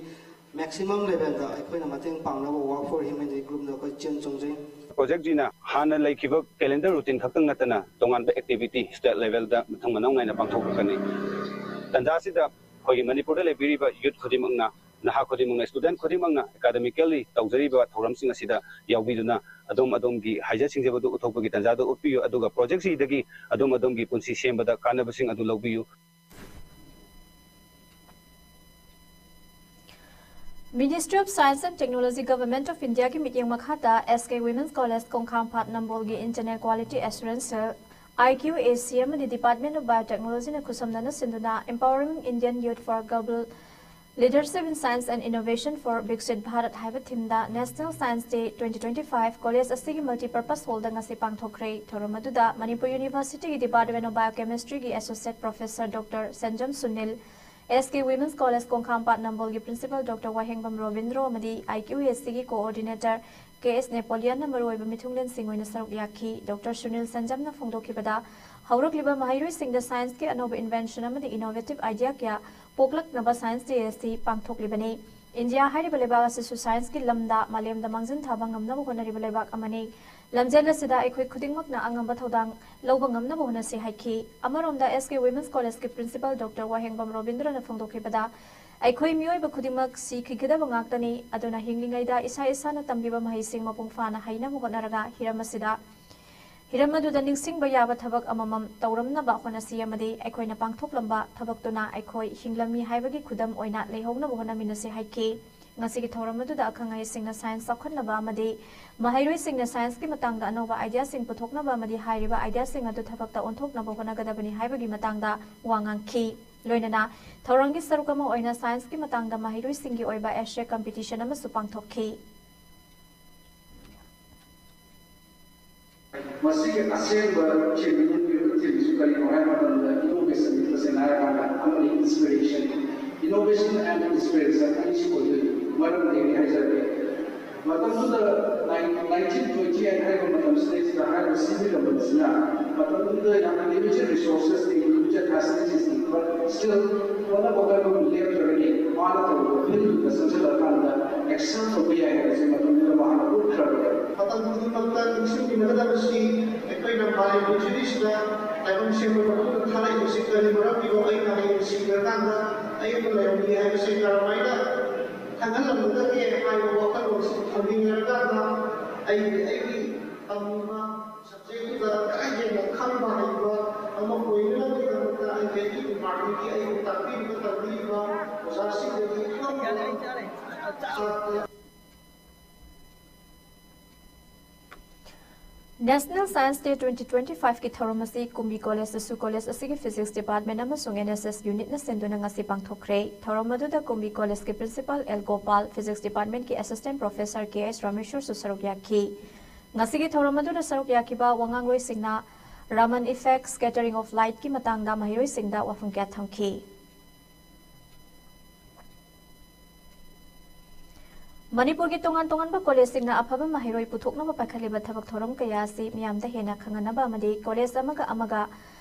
ꯃꯦꯛꯁꯤꯃꯝ ꯂꯦꯚꯦꯜꯗ ꯑꯩꯈꯣꯏꯅ ꯃꯇꯦꯡ ꯄꯥꯡꯅꯕ ꯋꯥꯛ ꯐꯣꯔ ꯍ꯭ꯌꯨꯃꯦꯅꯤꯇꯤ ꯒ꯭ꯔꯨꯞꯅ ꯑꯩꯈꯣꯏ ꯆꯦꯟ ꯆꯣꯡꯖꯩ꯫ ꯄ꯭ꯔꯣꯖꯦꯛꯁꯤꯅ ꯍꯥꯟꯅ ꯂꯩꯈꯤꯕ ꯀꯦꯂꯦꯟꯗꯔ ꯔꯨꯇꯤꯟ ꯈꯛꯇꯪ ꯅꯠꯇꯅ ꯇꯣꯉꯥꯟꯕ ꯑꯦꯛꯇꯤꯚꯤꯇꯤ ꯁ꯭ꯇꯦꯠ ꯂꯦꯚꯦꯜꯗ ꯃꯊꯪ ꯃꯅꯥꯎ ꯅꯥꯏꯅ ꯄꯥꯡꯊꯣꯛꯂꯛꯀꯅꯤ꯫ ꯇꯥꯟꯖꯥꯁꯤꯗ ꯑꯩꯈꯣꯏꯒꯤ ꯃꯅꯤꯄꯨꯔꯗ ꯂꯩꯕꯤꯔꯤꯕ ꯌꯨꯠ ꯈꯨꯗꯤꯡꯃꯛꯅ, ꯅꯍꯥ ꯈꯨꯗꯤꯡꯃꯛꯅ, ꯁ꯭ꯇꯨꯗꯦꯟꯠ ꯈꯨꯗꯤꯡꯃꯛꯅ ꯑꯦꯀꯥꯗꯃꯤꯀꯦꯜꯂꯤ ꯇꯧꯖꯔꯤꯕ ꯊꯧꯔꯝꯁꯤꯡ ꯑꯁꯤꯗ ꯌꯥꯎꯕꯤꯗꯨꯅ ꯑꯗꯣꯝ ꯑꯗꯣꯝꯒꯤ ꯍꯩꯖ ꯁꯤꯡꯖꯕꯗꯨ ꯎꯠꯊꯣꯛꯄꯒꯤ ꯇꯥꯟꯖꯥꯗꯨ ꯎꯠꯄꯤꯌꯨ꯫ ꯑꯗꯨꯒ ꯄ꯭ꯔꯣꯖꯦꯛꯁꯤꯗꯒꯤ ꯑꯗꯣꯝ ꯑꯗꯣꯝꯒꯤ ꯄꯨꯟꯁꯤ ꯁꯦꯝꯕꯗ ꯀꯥꯟꯅꯕꯁꯤꯡ ꯑꯗꯨ ꯂꯧꯕꯤꯌꯨ꯫ Ministry of Science and Technology, Government of India ꯒꯤ ꯃꯤꯠꯌꯦꯡ ꯃꯈꯥꯗ S K Women's College ꯀꯣꯡꯈꯥꯝꯄꯥꯠ ꯅꯝꯕꯣꯜꯒꯤ Internal Quality Assurance Cell, I Q A C ꯑꯃꯗꯤ Department of Biotechnology ꯅ ꯈꯨꯠꯁꯝꯅꯅ ꯁꯤꯟꯗꯨꯅ Empowering Indian Youth for Global Leadership in Science and Innovation for Viksit Bharat ꯍꯥꯏꯕ theme ꯗ National Science Day twenty twenty-five college ꯑꯁꯤꯒꯤ multipurpose hall ꯗ ꯉꯁꯤ ꯄꯥꯡꯊꯣꯛꯈ꯭ꯔꯦ꯫ ꯊꯧꯔꯝ ꯑꯗꯨꯗ Manipur University ꯒꯤ Department of Biochemistry ꯒꯤ Associate Professor Doctor ꯁꯦꯟꯖꯝ Sunil, S K Women's College ꯀꯣꯡꯈꯥꯝꯄꯥꯠ ꯅꯝꯕꯣꯜꯒꯤ Principal Doctor ꯋꯥꯍꯦꯡꯕꯝ ꯔꯣꯕꯤꯟꯗ꯭ꯔꯣ ꯑꯃꯗꯤ I Q A C ꯒꯤ Coordinator K S Napoleon ꯅ ꯃꯔꯨꯑꯣꯏꯕ ꯃꯤꯊꯨꯡꯂꯦꯟꯁꯤꯡ ꯑꯣꯏꯅ ꯁꯔꯨꯛ ꯌꯥꯈꯤ꯫ Doctor ꯁꯨꯅꯤꯜ ꯁꯟꯖꯝꯅ ꯐꯣꯡꯗꯣꯛꯈꯤꯕꯗ, ꯍꯧꯔꯛꯂꯤꯕ ꯃꯍꯩꯔꯣꯏꯁꯤꯡꯗ science ꯀꯤ ꯑꯅꯧꯕ invention ꯑꯃꯗꯤ innovative idea ꯀꯌꯥ ꯄꯣꯛꯂꯛꯅꯕ Science Day ꯑꯁꯤ ꯄꯥꯡꯊꯣꯛꯂꯤꯕꯅꯤ꯫ ꯏꯟꯗꯤꯌꯥ ꯍꯥꯏꯔꯤꯕ ꯂꯩꯕꯥꯛ ꯑꯁꯤꯁꯨ science ꯀꯤ ꯂꯝꯗ ꯃꯥꯂꯦꯝꯗ ꯃꯥꯡꯖꯤꯟ ꯊꯥꯕ ꯉꯝꯅꯕ ꯍꯣꯠꯅꯔꯤꯕ ꯂꯩꯕꯥꯛ ꯑꯃꯅꯤ꯫ ꯂꯝꯖꯦꯜ ꯑꯁꯤꯗ ꯑꯩꯈꯣꯏ ꯈꯨꯗꯤꯡꯃꯛꯅ ꯑꯉꯝꯕ ꯊꯧꯗꯥꯡ ꯂꯧꯕ ꯉꯝꯅꯕ ꯍꯣꯠꯅꯁꯤ ꯍꯥꯏꯈꯤ꯫ ꯑꯃꯔꯣꯝꯗ S K Women's College ꯀꯤ Principal Doctor ꯋꯥꯍꯦꯡꯕꯝ ꯔꯣꯕꯤꯟꯗ꯭ꯔꯣꯅ ꯐꯣꯡꯗꯣꯛꯈꯤꯕꯗ, ꯑꯩꯈꯣꯏ ꯃꯤꯑꯣꯏꯕ ꯈꯨꯗꯤꯡꯃꯛ ꯁꯤꯈꯤꯒꯗꯕ ꯉꯥꯛꯇꯅꯤ, ꯑꯗꯨꯅ ꯍꯤꯡꯂꯤꯉꯩꯗ ꯏꯁꯥ ꯏꯁꯥꯅ ꯇꯝꯕꯤꯕ ꯃꯍꯩꯁꯤꯡ ꯃꯄꯨꯡ ꯐꯥꯅ ꯍꯩꯅꯕ ꯍꯣꯠꯅꯔꯒ ꯍꯤꯔꯝ ꯑꯁꯤꯗ ꯍꯤꯔꯝ ꯑꯗꯨꯗ ꯅꯤꯡꯁꯤꯡꯕ ꯌꯥꯕ ꯊꯕꯛ ꯑꯃꯃꯝ ꯇꯧꯔꯝꯅꯕ ꯍꯣꯠꯅꯁꯤ ꯑꯃꯗꯤ ꯑꯩꯈꯣꯏꯅ ꯄꯥꯡꯊꯣꯛꯂꯝꯕ ꯊꯕꯛꯇꯨꯅ ꯑꯩꯈꯣꯏ ꯍꯤꯡꯂꯝꯃꯤ ꯍꯥꯏꯕꯒꯤ ꯈꯨꯗꯝ ꯑꯣꯏꯅ ꯂꯩꯍꯧꯅꯕ ꯍꯣꯠꯅꯃꯤꯟꯅꯁꯤ ꯍꯥꯏꯈꯤ꯫ ꯉꯁꯤꯒꯤ ꯊꯧꯔꯝ ꯑꯗꯨꯗ ꯑꯈꯪ ꯑꯍꯩꯁꯤꯡꯅ ꯁꯥꯏꯟꯁ ꯆꯥꯎꯈꯠꯅꯕ ꯑꯃꯗꯤ ꯃꯍꯩꯔꯣꯏꯁꯤꯡꯅ ꯁꯥꯏꯟꯁꯀꯤ ꯃꯇꯥꯡꯗ ꯑꯅꯧꯕ ꯑꯥꯏꯗꯤꯌꯥꯁꯤꯡ ꯄꯨꯊꯣꯛꯅꯕ ꯑꯃꯗꯤ ꯍꯥꯏꯔꯤꯕ ꯑꯥꯏꯗꯤꯌꯥꯁꯤꯡ ꯑꯗꯨ ꯊꯕꯛꯇ ꯑꯣꯟꯊꯣꯛꯅꯕ ꯍꯣꯠꯅꯒꯗꯕꯅꯤ ꯍꯥꯏꯕꯒꯤ ꯃꯇꯥꯡꯗ ꯋꯥ ꯉꯥꯡꯈꯤ꯫ ꯂꯣꯏꯅꯅ ꯊꯧꯔꯝꯒꯤ ꯁꯔꯨꯛ ꯑꯃ ꯑꯣꯏꯅ ꯁꯥꯏꯟꯁꯀꯤ ꯃꯇꯥꯡꯗ ꯃꯍꯩꯔꯣꯏꯁꯤꯡꯒꯤ ꯑꯣꯏꯕ ꯑꯦꯁꯦ ꯀꯝꯄꯤꯇꯤꯁꯟ ꯑꯃꯁꯨ ꯄꯥꯡꯊꯣꯛꯈꯤ꯫ ꯃꯁꯤꯒꯤ ꯑꯁꯦꯡꯕ ꯊꯤꯝ, ꯊꯤꯝꯁꯨ ꯀꯔꯤꯅꯣ ꯍꯥꯏꯕ ꯃꯇꯝꯗ innovation, ꯇꯁꯦꯡꯅ ꯍꯥꯏꯔꯀꯥꯟꯗ ꯑꯃꯗꯤ inspiration, innovation and inspiration ꯑꯅꯤꯁꯤ ꯑꯣꯏꯗꯣꯏꯅꯤ꯫ ꯃꯔꯝꯗꯤ ꯑꯩ ꯍꯥꯏꯖꯔꯛꯀꯦ, ꯃꯇꯝꯗꯨꯗ nineteen twenty eight ꯍꯥꯏꯕ ꯃꯇꯝꯁꯤꯗꯩꯁꯤꯗ ꯍꯥꯏꯔꯤꯕ ꯁꯤꯟꯕꯤꯔꯝꯕꯁꯤꯅ ꯃꯇꯝꯗꯨꯗ ꯌꯥꯝꯅ limited resources, limited facilities, but still ꯍꯣꯠꯅꯕ ꯀꯟꯕ ꯂꯦꯞꯇ꯭ꯔꯒꯗꯤ ꯃꯥꯅ ꯇꯧꯔꯤꯕ ꯐꯤꯜꯗꯨꯗ ꯆꯪꯁꯤꯜꯂꯀꯥꯟꯗ excel ꯇꯧꯕ ꯌꯥꯏ ꯍꯥꯏꯕꯁꯤ ꯃꯇꯝꯗꯨꯗ ꯃꯍꯥꯛꯅ ꯎꯠꯈ꯭ꯔꯕꯅꯦ꯫ ꯃꯇꯝ ꯈꯨꯗꯤꯡꯃꯛꯇ ꯅꯤꯡꯁꯤꯡꯕꯤꯒꯗꯕꯁꯤ ꯑꯩꯈꯣꯏꯅ ꯃꯥꯂꯦꯝ ꯄ꯭ꯔꯤꯊꯤꯕꯤꯁꯤꯗ ꯇꯥꯏꯕꯪ ꯁꯦꯝꯕ ꯃꯄꯨꯅ ꯊꯥꯔꯛꯏꯕꯁꯤ ꯀꯔꯤ ꯃꯔꯝꯒꯤꯅꯣ, ꯑꯩꯅ ꯍꯌꯦꯡ ꯁꯤꯈ꯭ꯔꯀꯥꯟꯗ ꯑꯩ ꯑꯃ ꯂꯩꯔꯝꯒꯦ ꯍꯥꯏꯕꯁꯦ ꯀꯔꯝꯍꯥꯏꯅ ꯈꯪꯍꯜꯂꯝꯒꯗꯒꯦ ꯍꯥꯏꯕ ꯋꯥꯈꯜꯂꯣꯟꯁꯤ ꯊꯝꯃꯤꯟꯅꯔꯀꯥꯟꯗ ꯑꯩꯒꯤ ꯑꯩꯒꯤ ꯇꯝꯃꯤꯕ subjectꯗꯨꯗ ꯈꯔ ꯍꯦꯟꯅ ꯈꯪꯕ ꯍꯩꯕ ꯑꯃ ꯑꯣꯏꯅꯅꯕꯒꯤꯗꯃꯛꯇ ꯑꯩꯒꯤ ꯑꯩꯒꯤ departmentꯀꯤ ꯑꯩꯕꯨ ꯇꯥꯛꯄꯤꯔꯤꯕ ꯇꯝꯕꯤꯔꯤꯕ ꯑꯣꯖꯥꯁꯤꯡꯗꯒꯤ ꯑꯅꯧꯕ ꯁꯥꯇ꯭ꯔ National Science Day twenty twenty-fiveꯀꯤ ꯊꯧꯔꯝ ꯑꯁꯤ ꯀꯨꯝꯕꯤ ꯀꯣꯂꯦꯖꯇꯁꯨ ꯀꯣꯂꯦꯖ ꯑꯁꯤꯒꯤ physics department ꯑꯃꯁꯨꯡ NSS unitꯅ ꯁꯤꯟꯗꯨꯅ ꯉꯁꯤ ꯄꯥꯡꯊꯣꯛꯈ꯭ꯔꯦ꯫ ꯊꯧꯔꯝ ꯑꯗꯨꯗ ꯀꯨꯝꯕꯤ ꯀꯣꯂꯦꯖꯀꯤ principal L Gopal, physics departmentꯀꯤ assistant professor K S ꯔꯥꯃꯦꯁ꯭ꯋꯔꯁꯨ ꯁꯔꯨꯛ ꯌꯥꯈꯤ꯫ ꯉꯁꯤꯒꯤ ꯊꯧꯔꯝ ꯑꯗꯨꯗ ꯁꯔꯨꯛ ꯌꯥꯈꯤꯕ ꯋꯥꯉꯥꯡꯂꯣꯏꯁꯤꯡꯅ Raman effect, scattering of lightꯀꯤ ꯃꯇꯥꯡꯗ ꯃꯍꯩꯔꯣꯏꯁꯤꯡꯗ ꯋꯥꯐꯝ ꯀꯌꯥ ꯊꯝꯈꯤ꯫ ꯃꯅꯤꯄꯨꯔꯒꯤ ꯇꯣꯉꯥꯟ ꯇꯣꯉꯥꯟꯕ ꯀꯣꯂꯦꯖꯁꯤꯡꯅ ꯑꯐꯕ ꯃꯍꯩꯔꯣꯏ ꯄꯨꯊꯣꯛꯅꯕ ꯄꯥꯏꯈꯠꯂꯤꯕ ꯊꯕꯛ ꯊꯧꯔꯝ ꯀꯌꯥ ꯑꯁꯤ ꯃꯤꯌꯥꯝꯗ ꯍꯦꯟꯅ ꯈꯪꯍꯟꯅꯕ ꯑꯃꯗꯤ ꯀꯣꯂꯦꯖ ꯑꯃꯒ ꯑꯃꯒ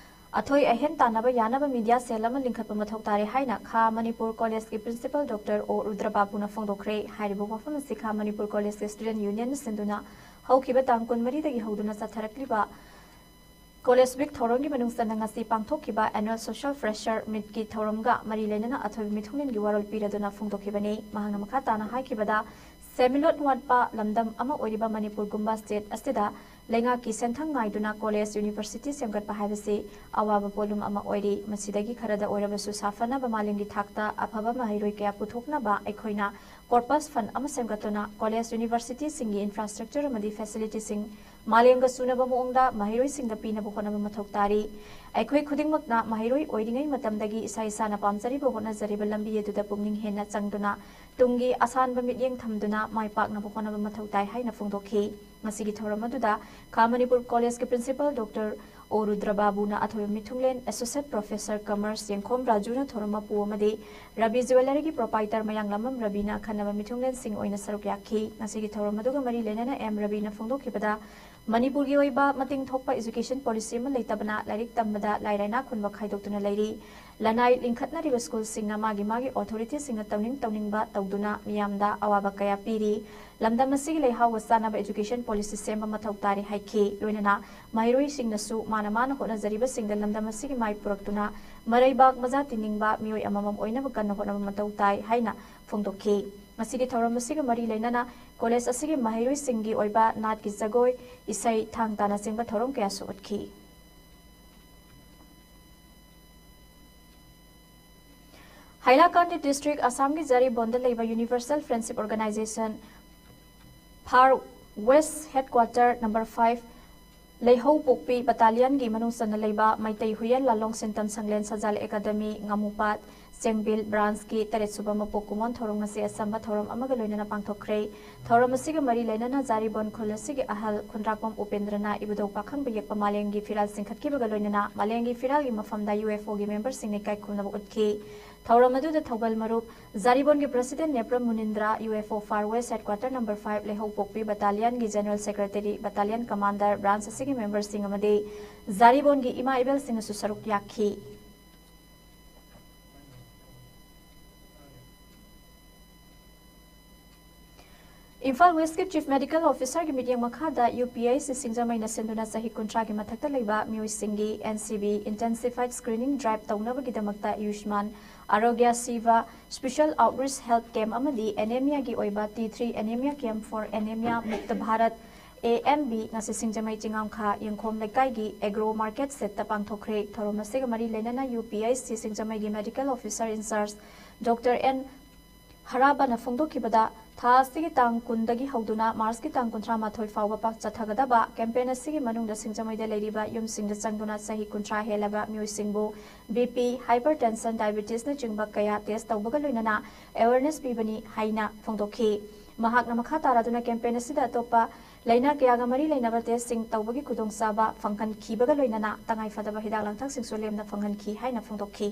ꯑꯊꯣꯏ ꯑꯍꯦꯟ ꯇꯥꯟꯅꯕ ꯌꯥꯅꯕ media cell ꯑꯃ ꯂꯤꯡꯈꯠꯄ ꯃꯊꯧ ꯇꯥꯔꯦ ꯍꯥꯏꯅ ꯈꯥ ꯃꯅꯤꯄꯨꯔ ꯀꯣꯂꯦꯖꯀꯤ principal Doctor O ꯔꯨꯗ꯭ꯔꯕꯥꯕꯨꯅ ꯐꯣꯡꯗꯣꯛꯈ꯭ꯔꯦ꯫ ꯍꯥꯏꯔꯤꯕ ꯋꯥꯐꯝ ꯑꯁꯤ ꯈꯥ ꯃꯅꯤꯄꯨꯔ ꯀꯣꯂꯦꯖꯀꯤ student unionꯅ ꯁꯤꯟꯗꯨꯅ ꯍꯧꯈꯤꯕ ꯇꯥꯡ ꯀꯨꯟꯃꯔꯤꯗꯒꯤ ꯍꯧꯗꯨꯅ ꯆꯠꯊꯔꯛꯂꯤꯕ College Week ꯊꯧꯔꯝꯒꯤ ꯃꯅꯨꯡ ꯆꯟꯅ ꯉꯁꯤ ꯄꯥꯡꯊꯣꯛꯈꯤꯕ Annual Social Fresher Meetꯀꯤ ꯊꯧꯔꯝꯒ ꯃꯔꯤ ꯂꯩꯅꯅ ꯑꯊꯣꯏꯕ ꯃꯤꯊꯨꯡꯂꯦꯟꯒꯤ ꯋꯥꯔꯣꯜ ꯄꯤꯔꯗꯨꯅ ꯐꯣꯡꯗꯣꯛꯈꯤꯕꯅꯤ꯫ ꯃꯍꯥꯛꯅ ꯃꯈꯥ ꯇꯥꯅ ꯍꯥꯏꯈꯤꯕꯗ, ꯁꯦꯟꯃꯤꯠꯂꯣꯟ ꯋꯥꯠꯄ ꯂꯝꯗꯝ ꯑꯃ ꯑꯣꯏꯔꯤꯕ ꯃꯅꯤꯄꯨꯔꯒꯨꯝꯕ state ꯑꯁꯤꯗ ꯂꯩꯉꯥꯛꯀꯤ ꯁꯦꯟꯊꯪ ꯉꯥꯏꯗꯨꯅ college, university ꯁꯦꯝꯒꯠꯄ ꯍꯥꯏꯕꯁꯤ ꯑꯋꯥꯕ ꯄꯣꯠꯂꯨꯝ ꯑꯃ ꯑꯣꯏꯔꯤ꯫ ꯃꯁꯤꯗꯒꯤ ꯈꯔꯗ ꯑꯣꯏꯔꯕꯁꯨ ꯁꯥꯐꯅꯕ ꯃꯥꯂꯦꯝꯒꯤ ꯊꯥꯛꯇ ꯑꯐꯕ ꯃꯍꯩꯔꯣꯏ ꯀꯌꯥ ꯄꯨꯊꯣꯛꯅꯕ ꯑꯩꯈꯣꯏꯅ corpus fund ꯑꯃ ꯁꯦꯝꯒꯠꯇꯨꯅ college, universityꯁꯤꯡꯒꯤ infrastructure ꯑꯃꯗꯤ facilityꯁꯤꯡ ꯃꯥꯂꯦꯝꯒ ꯆꯨꯅꯕ ꯃꯑꯣꯡꯗ ꯃꯍꯩꯔꯣꯏꯁꯤꯡꯗ ꯄꯤꯅꯕ ꯍꯣꯠꯅꯕ ꯃꯊꯧ ꯇꯥꯔꯤ꯫ ꯑꯩꯈꯣꯏ ꯈꯨꯗꯤꯡꯃꯛꯅ ꯃꯍꯩꯔꯣꯏ ꯑꯣꯏꯔꯤꯉꯩ ꯃꯇꯝꯗꯒꯤ ꯏꯁꯥ ꯏꯁꯥꯅ ꯄꯥꯝꯖꯔꯤꯕ ꯍꯣꯠꯅꯖꯔꯤꯕ ꯂꯝꯕꯤ ꯑꯗꯨꯗ ꯄꯨꯛꯅꯤꯡ ꯍꯦꯟꯅ ꯆꯪꯗꯨꯅ ꯇꯨꯡꯒꯤ ꯑꯁꯥꯟꯕ ꯃꯤꯠꯌꯦꯡ ꯊꯝꯗꯨꯅ ꯃꯥꯏ ꯄꯥꯛꯅꯕ ꯍꯣꯠꯅꯕ ꯃꯊꯧ ꯇꯥꯏ ꯍꯥꯏꯅ ꯐꯣꯡꯗꯣꯛꯈꯤ꯫ ꯉꯁꯤꯒꯤ ꯊꯧꯔꯝ ꯑꯗꯨꯗ ꯈꯥ ꯃꯅꯤꯄꯨꯔ collegeꯀꯤ principal Doctor ꯑꯣ ꯔꯨꯗ꯭ꯔꯕꯥꯕꯨꯅ ꯑꯊꯣꯏꯕ ꯃꯤꯊꯨꯡꯂꯦꯟ, Associate Professor Commerce ꯌꯦꯡꯈꯣꯝ ꯔꯥꯖꯨꯅ ꯊꯧꯔꯝ ꯃꯄꯨ ꯑꯃꯗꯤ ꯔꯕꯤ Jewelleryꯒꯤ proprietor ꯃꯌꯥꯡꯂꯥꯃꯝ ꯔꯕꯤꯅ ꯑꯈꯟꯅꯕ ꯃꯤꯊꯨꯡꯂꯦꯟꯁꯤꯡ ꯑꯣꯏꯅ ꯁꯔꯨꯛ ꯌꯥꯈꯤ꯫ ꯉꯁꯤꯒꯤ ꯊꯧꯔꯝ ꯑꯗꯨꯒ ꯃꯔꯤ ꯂꯩꯅꯅ ꯑꯦꯝ ꯔꯕꯤꯅ ꯐꯣꯡꯗꯣꯛꯈꯤꯕꯗ, ꯃꯅꯤꯄꯨꯔꯒꯤ ꯑꯣꯏꯕ ꯃꯇꯤꯡ ꯊꯣꯛꯄ education policy ꯑꯃ ꯂꯩꯇꯕꯅ ꯂꯥꯏꯔꯤꯛ ꯇꯝꯕꯗ ꯂꯥꯏꯔ ꯏꯅꯥꯛ ꯈꯨꯟꯕ ꯈꯥꯏꯗꯣꯛꯇꯨꯅ ꯂꯩꯔꯤ꯫ ꯂꯅꯥꯏ ꯂꯤꯡꯈꯠꯅꯔꯤꯕ schoolꯁꯤꯡꯅ ꯃꯥꯒꯤ ꯃꯥꯒꯤ authorityꯁꯤꯡꯅ ꯇꯧꯅꯤꯡ ꯇꯧꯅꯤꯡꯕ ꯇꯧꯗꯨꯅ ꯃꯤꯌꯥꯝꯗ ꯑꯋꯥꯕ ꯀꯌꯥ ꯄꯤꯔꯤ꯫ ꯂꯝꯗꯝ ꯑꯁꯤꯒꯤ ꯂꯩꯍꯥꯎꯒ ꯆꯥꯟꯅꯕ education policy ꯁꯦꯝꯕ ꯃꯊꯧ ꯇꯥꯔꯤ ꯍꯥꯏꯈꯤ꯫ ꯂꯣꯏꯅꯅ ꯃꯍꯩꯔꯣꯏꯁꯤꯡꯅꯁꯨ ꯃꯥꯅ ꯃꯥꯅ ꯍꯣꯠꯅꯖꯔꯤꯕꯁꯤꯡꯗ ꯂꯝꯗꯝ ꯑꯁꯤꯒꯤ ꯃꯥꯏ ꯄꯨꯔꯛꯇꯨꯅ ꯃꯔꯩꯕꯥꯛ ꯃꯖꯥ ꯇꯤꯟꯅꯤꯡꯕ ꯃꯤꯑꯣꯏ ꯑꯃꯃꯝ ꯑꯣꯏꯅꯕ ꯀꯟꯅ ꯍꯣꯠꯅꯕ ꯃꯊꯧ ꯇꯥꯏ ꯍꯥꯏꯅ ꯐꯣꯡꯗꯣꯛꯈꯤ꯫ ꯉꯁꯤꯒꯤ ꯊꯧꯔꯝ ꯑꯁꯤꯒ ꯃꯔꯤ ꯂꯩꯅꯅ college ꯑꯁꯤꯒꯤ ꯃꯍꯩꯔꯣꯏꯁꯤꯡꯒꯤ ꯑꯣꯏꯕ ꯅꯥꯠꯀꯤ ꯖꯒꯣꯏ, ꯏꯁꯩ, ꯊꯥꯡ ꯇꯥꯅꯆꯤꯡꯕ ꯊꯧꯔꯝ ꯀꯌꯥꯁꯨ ꯎꯠꯈꯤ꯫ ꯍꯥꯏꯂꯥꯀꯥꯟꯗꯤ district, ꯑꯁꯥꯝꯒꯤ ꯖꯥꯔꯤꯕꯣꯟꯗ ꯂꯩꯕ Universal Friendship Organization, Far West Headquarter number five, ꯂꯩꯍꯧ ꯄꯣꯛꯄꯤ battalionꯒꯤ ꯃꯅꯨꯡ ꯆꯟꯅ ꯂꯩꯕ ꯃꯩꯇꯩ ꯍꯨꯏꯌꯦꯟ ꯂꯥꯂꯣꯡ ꯁꯤꯟꯇꯝ ꯁꯪꯂꯦꯟ ꯁꯖꯥꯜ academy, ꯉꯥꯃꯨꯄꯥꯠ, ꯆꯦꯡꯕꯤꯜ branchꯀꯤ ꯇꯔꯦꯠ ꯁꯨꯕ ꯃꯄꯣꯛ ꯀꯨꯝꯑꯣꯟ ꯊꯧꯔꯝ ꯉꯁꯤ ꯑꯆꯝꯕ ꯊꯧꯔꯝ ꯑꯃꯒ ꯂꯣꯏꯅꯅ ꯄꯥꯡꯊꯣꯛꯈ꯭ꯔꯦ꯫ ꯊꯧꯔꯝ ꯑꯁꯤꯒ ꯃꯔꯤ ꯂꯩꯅꯅ ꯖꯥꯔꯤꯕꯣꯟ ꯈꯨꯜ ꯑꯁꯤꯒꯤ ꯑꯍꯜ ꯈꯨꯟꯗ꯭ꯔꯥꯛꯄꯝ ꯎꯄꯦꯟꯗ꯭ꯔꯅ ꯏꯕꯨꯙꯧ ꯄꯥꯈꯪꯕ ꯌꯦꯛꯄ ꯃꯥꯂꯦꯝꯒꯤ ꯐꯤꯔꯥꯜ ꯆꯤꯡꯈꯠꯈꯤꯕꯒ ꯂꯣꯏꯅꯅ ꯃꯥꯂꯦꯝꯒꯤ ꯐꯤꯔꯥꯜꯒꯤ ꯃꯐꯝꯗ UFOꯒꯤ memberꯁꯤꯡꯅ ꯏꯀꯥꯏ ꯈꯨꯝꯅꯕ ꯎꯠꯈꯤ꯫ ꯊꯧꯔꯝ ꯑꯗꯨꯗ ꯊꯧꯒꯜ ꯃꯔꯨꯞ ꯖꯥꯔꯤꯕꯣꯟꯒꯤ president Nepram ꯃꯨꯅꯤꯟꯗ꯭ꯔ, UFO Far West Headquarter number five ꯂꯩꯍꯧ ꯄꯣꯛꯄꯤ battalionꯒꯤ general secretary, battalion commander, branch ꯑꯁꯤꯒꯤ memberꯁꯤꯡ ꯑꯃꯗꯤ ꯖꯥꯔꯤꯕꯣꯟꯒꯤ ꯏꯃꯥ ꯏꯕꯦꯜꯁꯤꯡꯅꯁꯨ ꯁꯔꯨꯛ ꯌꯥꯈꯤ꯫ ꯏꯝꯐꯥꯜ Westꯀꯤ Chief Medical Officerꯒꯤ ꯃꯤꯠꯌꯦꯡ ꯃꯈꯥꯗ UPHC ꯁꯤꯡꯖꯃꯩꯅ ꯁꯤꯟꯗꯨꯅ ꯆꯍꯤ ꯀꯨꯟꯊ꯭ꯔꯥꯒꯤ ꯃꯊꯛꯇ ꯂꯩꯕ ꯃꯤꯑꯣꯏꯁꯤꯡꯒꯤ NCV Intensified Screening Drive ꯇꯧꯅꯕꯒꯤꯗꯃꯛꯇ ꯑꯌꯨꯁꯃꯥꯟ ꯑꯥꯔꯣꯒ꯭ꯌ ꯁꯤꯚ ꯁ꯭ꯄꯦꯁꯦꯜ ꯑꯥꯎꯠꯔꯤꯆ ꯍꯦꯜꯊ ꯀꯦꯝꯞ ꯑꯃꯗꯤ ꯑꯦꯅꯦꯃꯤꯌꯥꯒꯤ ꯑꯣꯏꯕ T three anaemia camp for anaemia Mukt Bharat, A M B, ꯉꯁꯤ ꯁꯤꯡꯖꯃꯩ ꯆꯤꯉꯥꯝꯈꯥ ꯌꯦꯡꯈꯣꯝ ꯂꯩꯀꯥꯏꯒꯤ ꯑꯦꯒ꯭ꯔꯣ ꯃꯥꯔꯀꯦꯠ ꯁꯦꯠꯇ ꯄꯥꯡꯊꯣꯛꯈ꯭ꯔꯦ꯫ ꯊꯧꯔꯝ ꯑꯁꯤꯒ ꯃꯔꯤ ꯂꯩꯅꯅ ꯌꯨ ꯄꯤ ꯑꯩꯆ ꯁꯤ ꯁꯤꯡꯖꯃꯩꯒꯤ medical officer in charge doctor N ꯍꯔꯥꯕꯅ ꯐꯣꯡꯗꯣꯛꯈꯤꯕꯗ, ꯊꯥ ꯑꯁꯤꯒꯤ ꯇꯥꯡ ꯀꯨꯟꯗꯒꯤ ꯍꯧꯗꯨꯅ ꯃꯥꯔꯆꯀꯤ ꯇꯥꯡ ꯀꯨꯟꯊ꯭ꯔꯥ ꯃꯥꯊꯣꯏ ꯐꯥꯎꯕ ꯄꯥꯛ ꯆꯠꯊꯒꯗꯕ ꯀꯦꯝꯄꯦꯟ ꯑꯁꯤꯒꯤ ꯃꯅꯨꯡꯗ ꯁꯤꯡꯖꯃꯩꯗ ꯂꯩꯔꯤꯕ ꯌꯨꯝꯁꯤꯡꯗ ꯆꯪꯗꯨꯅ ꯆꯍꯤ ꯀꯨꯟꯊ꯭ꯔꯥ ꯍꯦꯜꯂꯕ ꯃꯤꯑꯣꯏꯁꯤꯡꯕꯨ ꯕꯤ ꯄꯤ, ꯍꯥꯏꯄꯔ ꯇꯦꯟꯁꯟ, ꯗꯥꯏꯕꯦꯇꯤꯁꯅꯆꯤꯡꯕ ꯀꯌꯥ ꯇꯦꯁ ꯇꯧꯕꯒ ꯂꯣꯏꯅꯅ ꯑꯦꯋꯦꯔꯅꯦꯁ ꯄꯤꯕꯅꯤ ꯍꯥꯏꯅ ꯐꯣꯡꯗꯣꯛꯈꯤ꯫ ꯃꯍꯥꯛꯅ ꯃꯈꯥ ꯇꯥꯔꯗꯨꯅ ꯀꯦꯝꯄꯦꯟ ꯑꯁꯤꯗ ꯑꯇꯣꯞꯄ ꯂꯥꯏꯅꯥ ꯀꯌꯥꯒ ꯃꯔꯤ ꯂꯩꯅꯕ ꯇꯦꯁꯁꯤꯡ ꯇꯧꯕꯒꯤ ꯈꯨꯗꯣꯡꯆꯥꯕ ꯐꯪꯍꯟꯈꯤꯕꯒ ꯂꯣꯏꯅꯅ ꯇꯉꯥꯏꯐꯗꯕ ꯍꯤꯗꯥꯛ ꯂꯥꯡꯊꯛꯁꯤꯡꯁꯨ ꯂꯦꯝꯅ ꯐꯪꯍꯟꯈꯤ ꯍꯥꯏꯅ ꯐꯣꯡꯗꯣꯛꯈꯤ꯫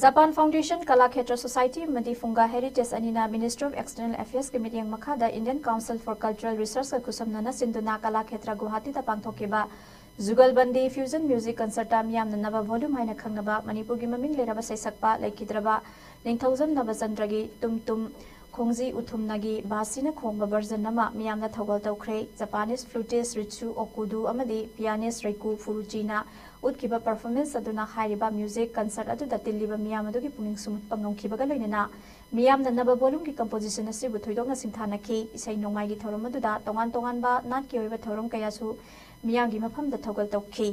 ꯖꯄꯥꯟ ꯐꯥꯎꯟꯗꯦꯁꯟ, ꯀꯂꯥꯈꯦꯇ꯭ꯔ ꯁꯣꯁꯥꯏꯇꯤ ꯑꯃꯗꯤ ꯐꯨꯡꯒꯥ ꯍꯦꯔꯤꯇꯦꯖ ꯑꯅꯤꯅ Ministry of External Affairs ꯀꯤ ꯃꯤꯠꯌꯦꯡ ꯃꯈꯥꯗ Indian Council for Cultural Research ꯀ ꯈꯨꯠꯁꯝꯅꯅ ꯁꯤꯟꯗꯨꯅ ꯀꯂꯥꯈꯦꯇ꯭ꯔ ꯒꯨꯋꯥꯍꯥꯇꯤꯗ ꯄꯥꯡꯊꯣꯛꯈꯤꯕ ꯖꯨꯒꯜꯕꯟꯗꯤ Fusion Music Concert ꯇ ꯃꯤꯌꯥꯝꯅ ꯅꯕ ꯚꯣꯂꯨꯝ ꯍꯥꯏꯅ ꯈꯪꯅꯕ ꯃꯅꯤꯄꯨꯔꯒꯤ ꯃꯃꯤꯡ ꯂꯩꯔꯕ ꯁꯩꯁꯛꯄ ꯂꯩꯈꯤꯗ꯭ꯔꯕ ꯅꯤꯡꯊꯧꯖꯝ ꯅꯕꯆꯟꯗ꯭ꯔꯒꯤ ꯇꯨꯝ ꯇꯨꯝ ꯈꯣꯡꯖꯤ ꯎꯊꯨꯝꯅꯒꯤ ꯕꯥꯁꯤꯅ ꯈꯣꯡꯕ version ꯑꯃ ꯃꯤꯌꯥꯝꯅ ꯊꯧꯒꯜ ꯇꯧꯈ꯭ꯔꯦ꯫ Japanese flutist ꯔꯤꯠꯁꯨ ꯑꯣꯀꯨꯗꯨ ꯑꯃꯗꯤ pianist ꯔꯩꯀꯨ ꯐꯨꯔꯨꯆꯤꯅ ꯎꯠꯈꯤꯕ performance ꯑꯗꯨꯅ ꯍꯥꯏꯔꯤꯕ music concert ꯑꯗꯨꯗ ꯇꯤꯜꯂꯤꯕ ꯃꯤꯌꯥꯝ ꯑꯗꯨꯒꯤ ꯄꯨꯛꯅꯤꯡ ꯁꯨꯝꯍꯠꯄ ꯉꯝꯈꯤꯕꯒ ꯂꯣꯏꯅꯅ ꯃꯤꯌꯥꯝꯅ ꯅꯕ ꯚꯣꯂꯨꯝꯒꯤ composition ꯑꯁꯤꯕꯨ ꯊꯣꯏꯗꯣꯛꯅ ꯁꯤꯡꯊꯥꯅꯈꯤ꯫ ꯏꯁꯩ ꯅꯣꯡꯃꯥꯏꯒꯤ ꯊꯧꯔꯝ ꯑꯗꯨꯗ ꯇꯣꯉꯥꯟ ꯇꯣꯉꯥꯟꯕ ꯅꯥꯠꯀꯤ ꯑꯣꯏꯕ ꯊꯧꯔꯝ ꯀꯌꯥꯁꯨ ꯃꯤꯌꯥꯝꯒꯤ ꯃꯐꯝꯗ ꯊꯧꯒꯜ ꯇꯧꯈꯤ꯫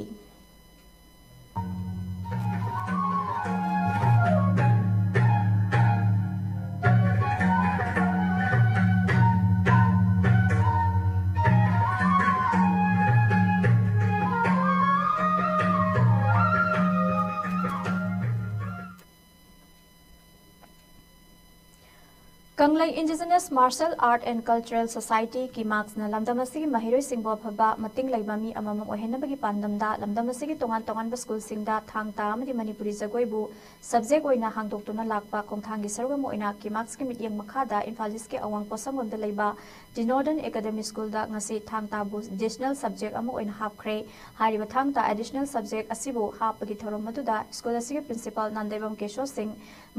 ꯀꯪꯂꯩ Indigenous Martial Art and Cultural Society, ꯀꯤꯃꯥꯛꯁꯅ ꯂꯝꯗꯝ ꯑꯁꯤꯒꯤ ꯃꯍꯩꯔꯣꯏꯁꯤꯡꯕꯨ ꯑꯐꯕ ꯃꯇꯤꯡ ꯂꯩꯕ ꯃꯤ ꯑꯃꯃꯝ ꯑꯣꯏꯍꯟꯅꯕꯒꯤ ꯄꯥꯟꯗꯝꯗ ꯂꯝꯗꯝ ꯑꯁꯤꯒꯤ ꯇꯣꯉꯥꯟ ꯇꯣꯉꯥꯟꯕ ꯁ꯭ꯀꯨꯜꯁꯤꯡꯗ ꯊꯥꯡ ꯇꯥ ꯑꯃꯗꯤ ꯃꯅꯤꯄꯨꯔꯤ ꯖꯒꯣꯏꯕꯨ subject ꯑꯣꯏꯅ ꯍꯥꯡꯗꯣꯛꯇꯨꯅ ꯂꯥꯛꯄ ꯈꯣꯡꯊꯥꯡꯒꯤ ꯁꯔꯨꯛ ꯑꯃ ꯑꯣꯏꯅ ꯀꯤꯃꯥꯛꯁꯀꯤ ꯃꯤꯠꯌꯦꯡ ꯃꯈꯥꯗ ꯏꯝꯐꯥꯜ ꯏꯁꯀꯤ ꯑꯋꯥꯡ ꯄꯣꯠꯁꯪꯕꯝꯗ ꯂꯩꯕ The Northern Academy School ꯗ ꯉꯁꯤ ꯊꯥꯡ ꯇꯥꯕꯨ additional subject ꯑꯃ ꯑꯣꯏꯅ ꯍꯥꯞꯈ꯭ꯔꯦ꯫ ꯍꯥꯏꯔꯤꯕ ꯊꯥꯡ ꯇꯥ additional subject ꯑꯁꯤꯕꯨ ꯍꯥꯞꯄꯒꯤ ꯊꯧꯔꯝ ꯑꯗꯨꯗ ꯁ꯭ꯀꯨꯜ ꯑꯁꯤꯒꯤ principal ꯅꯥꯟꯗꯩꯕꯝ ꯀꯦꯁꯣꯔ ꯁꯤꯡ,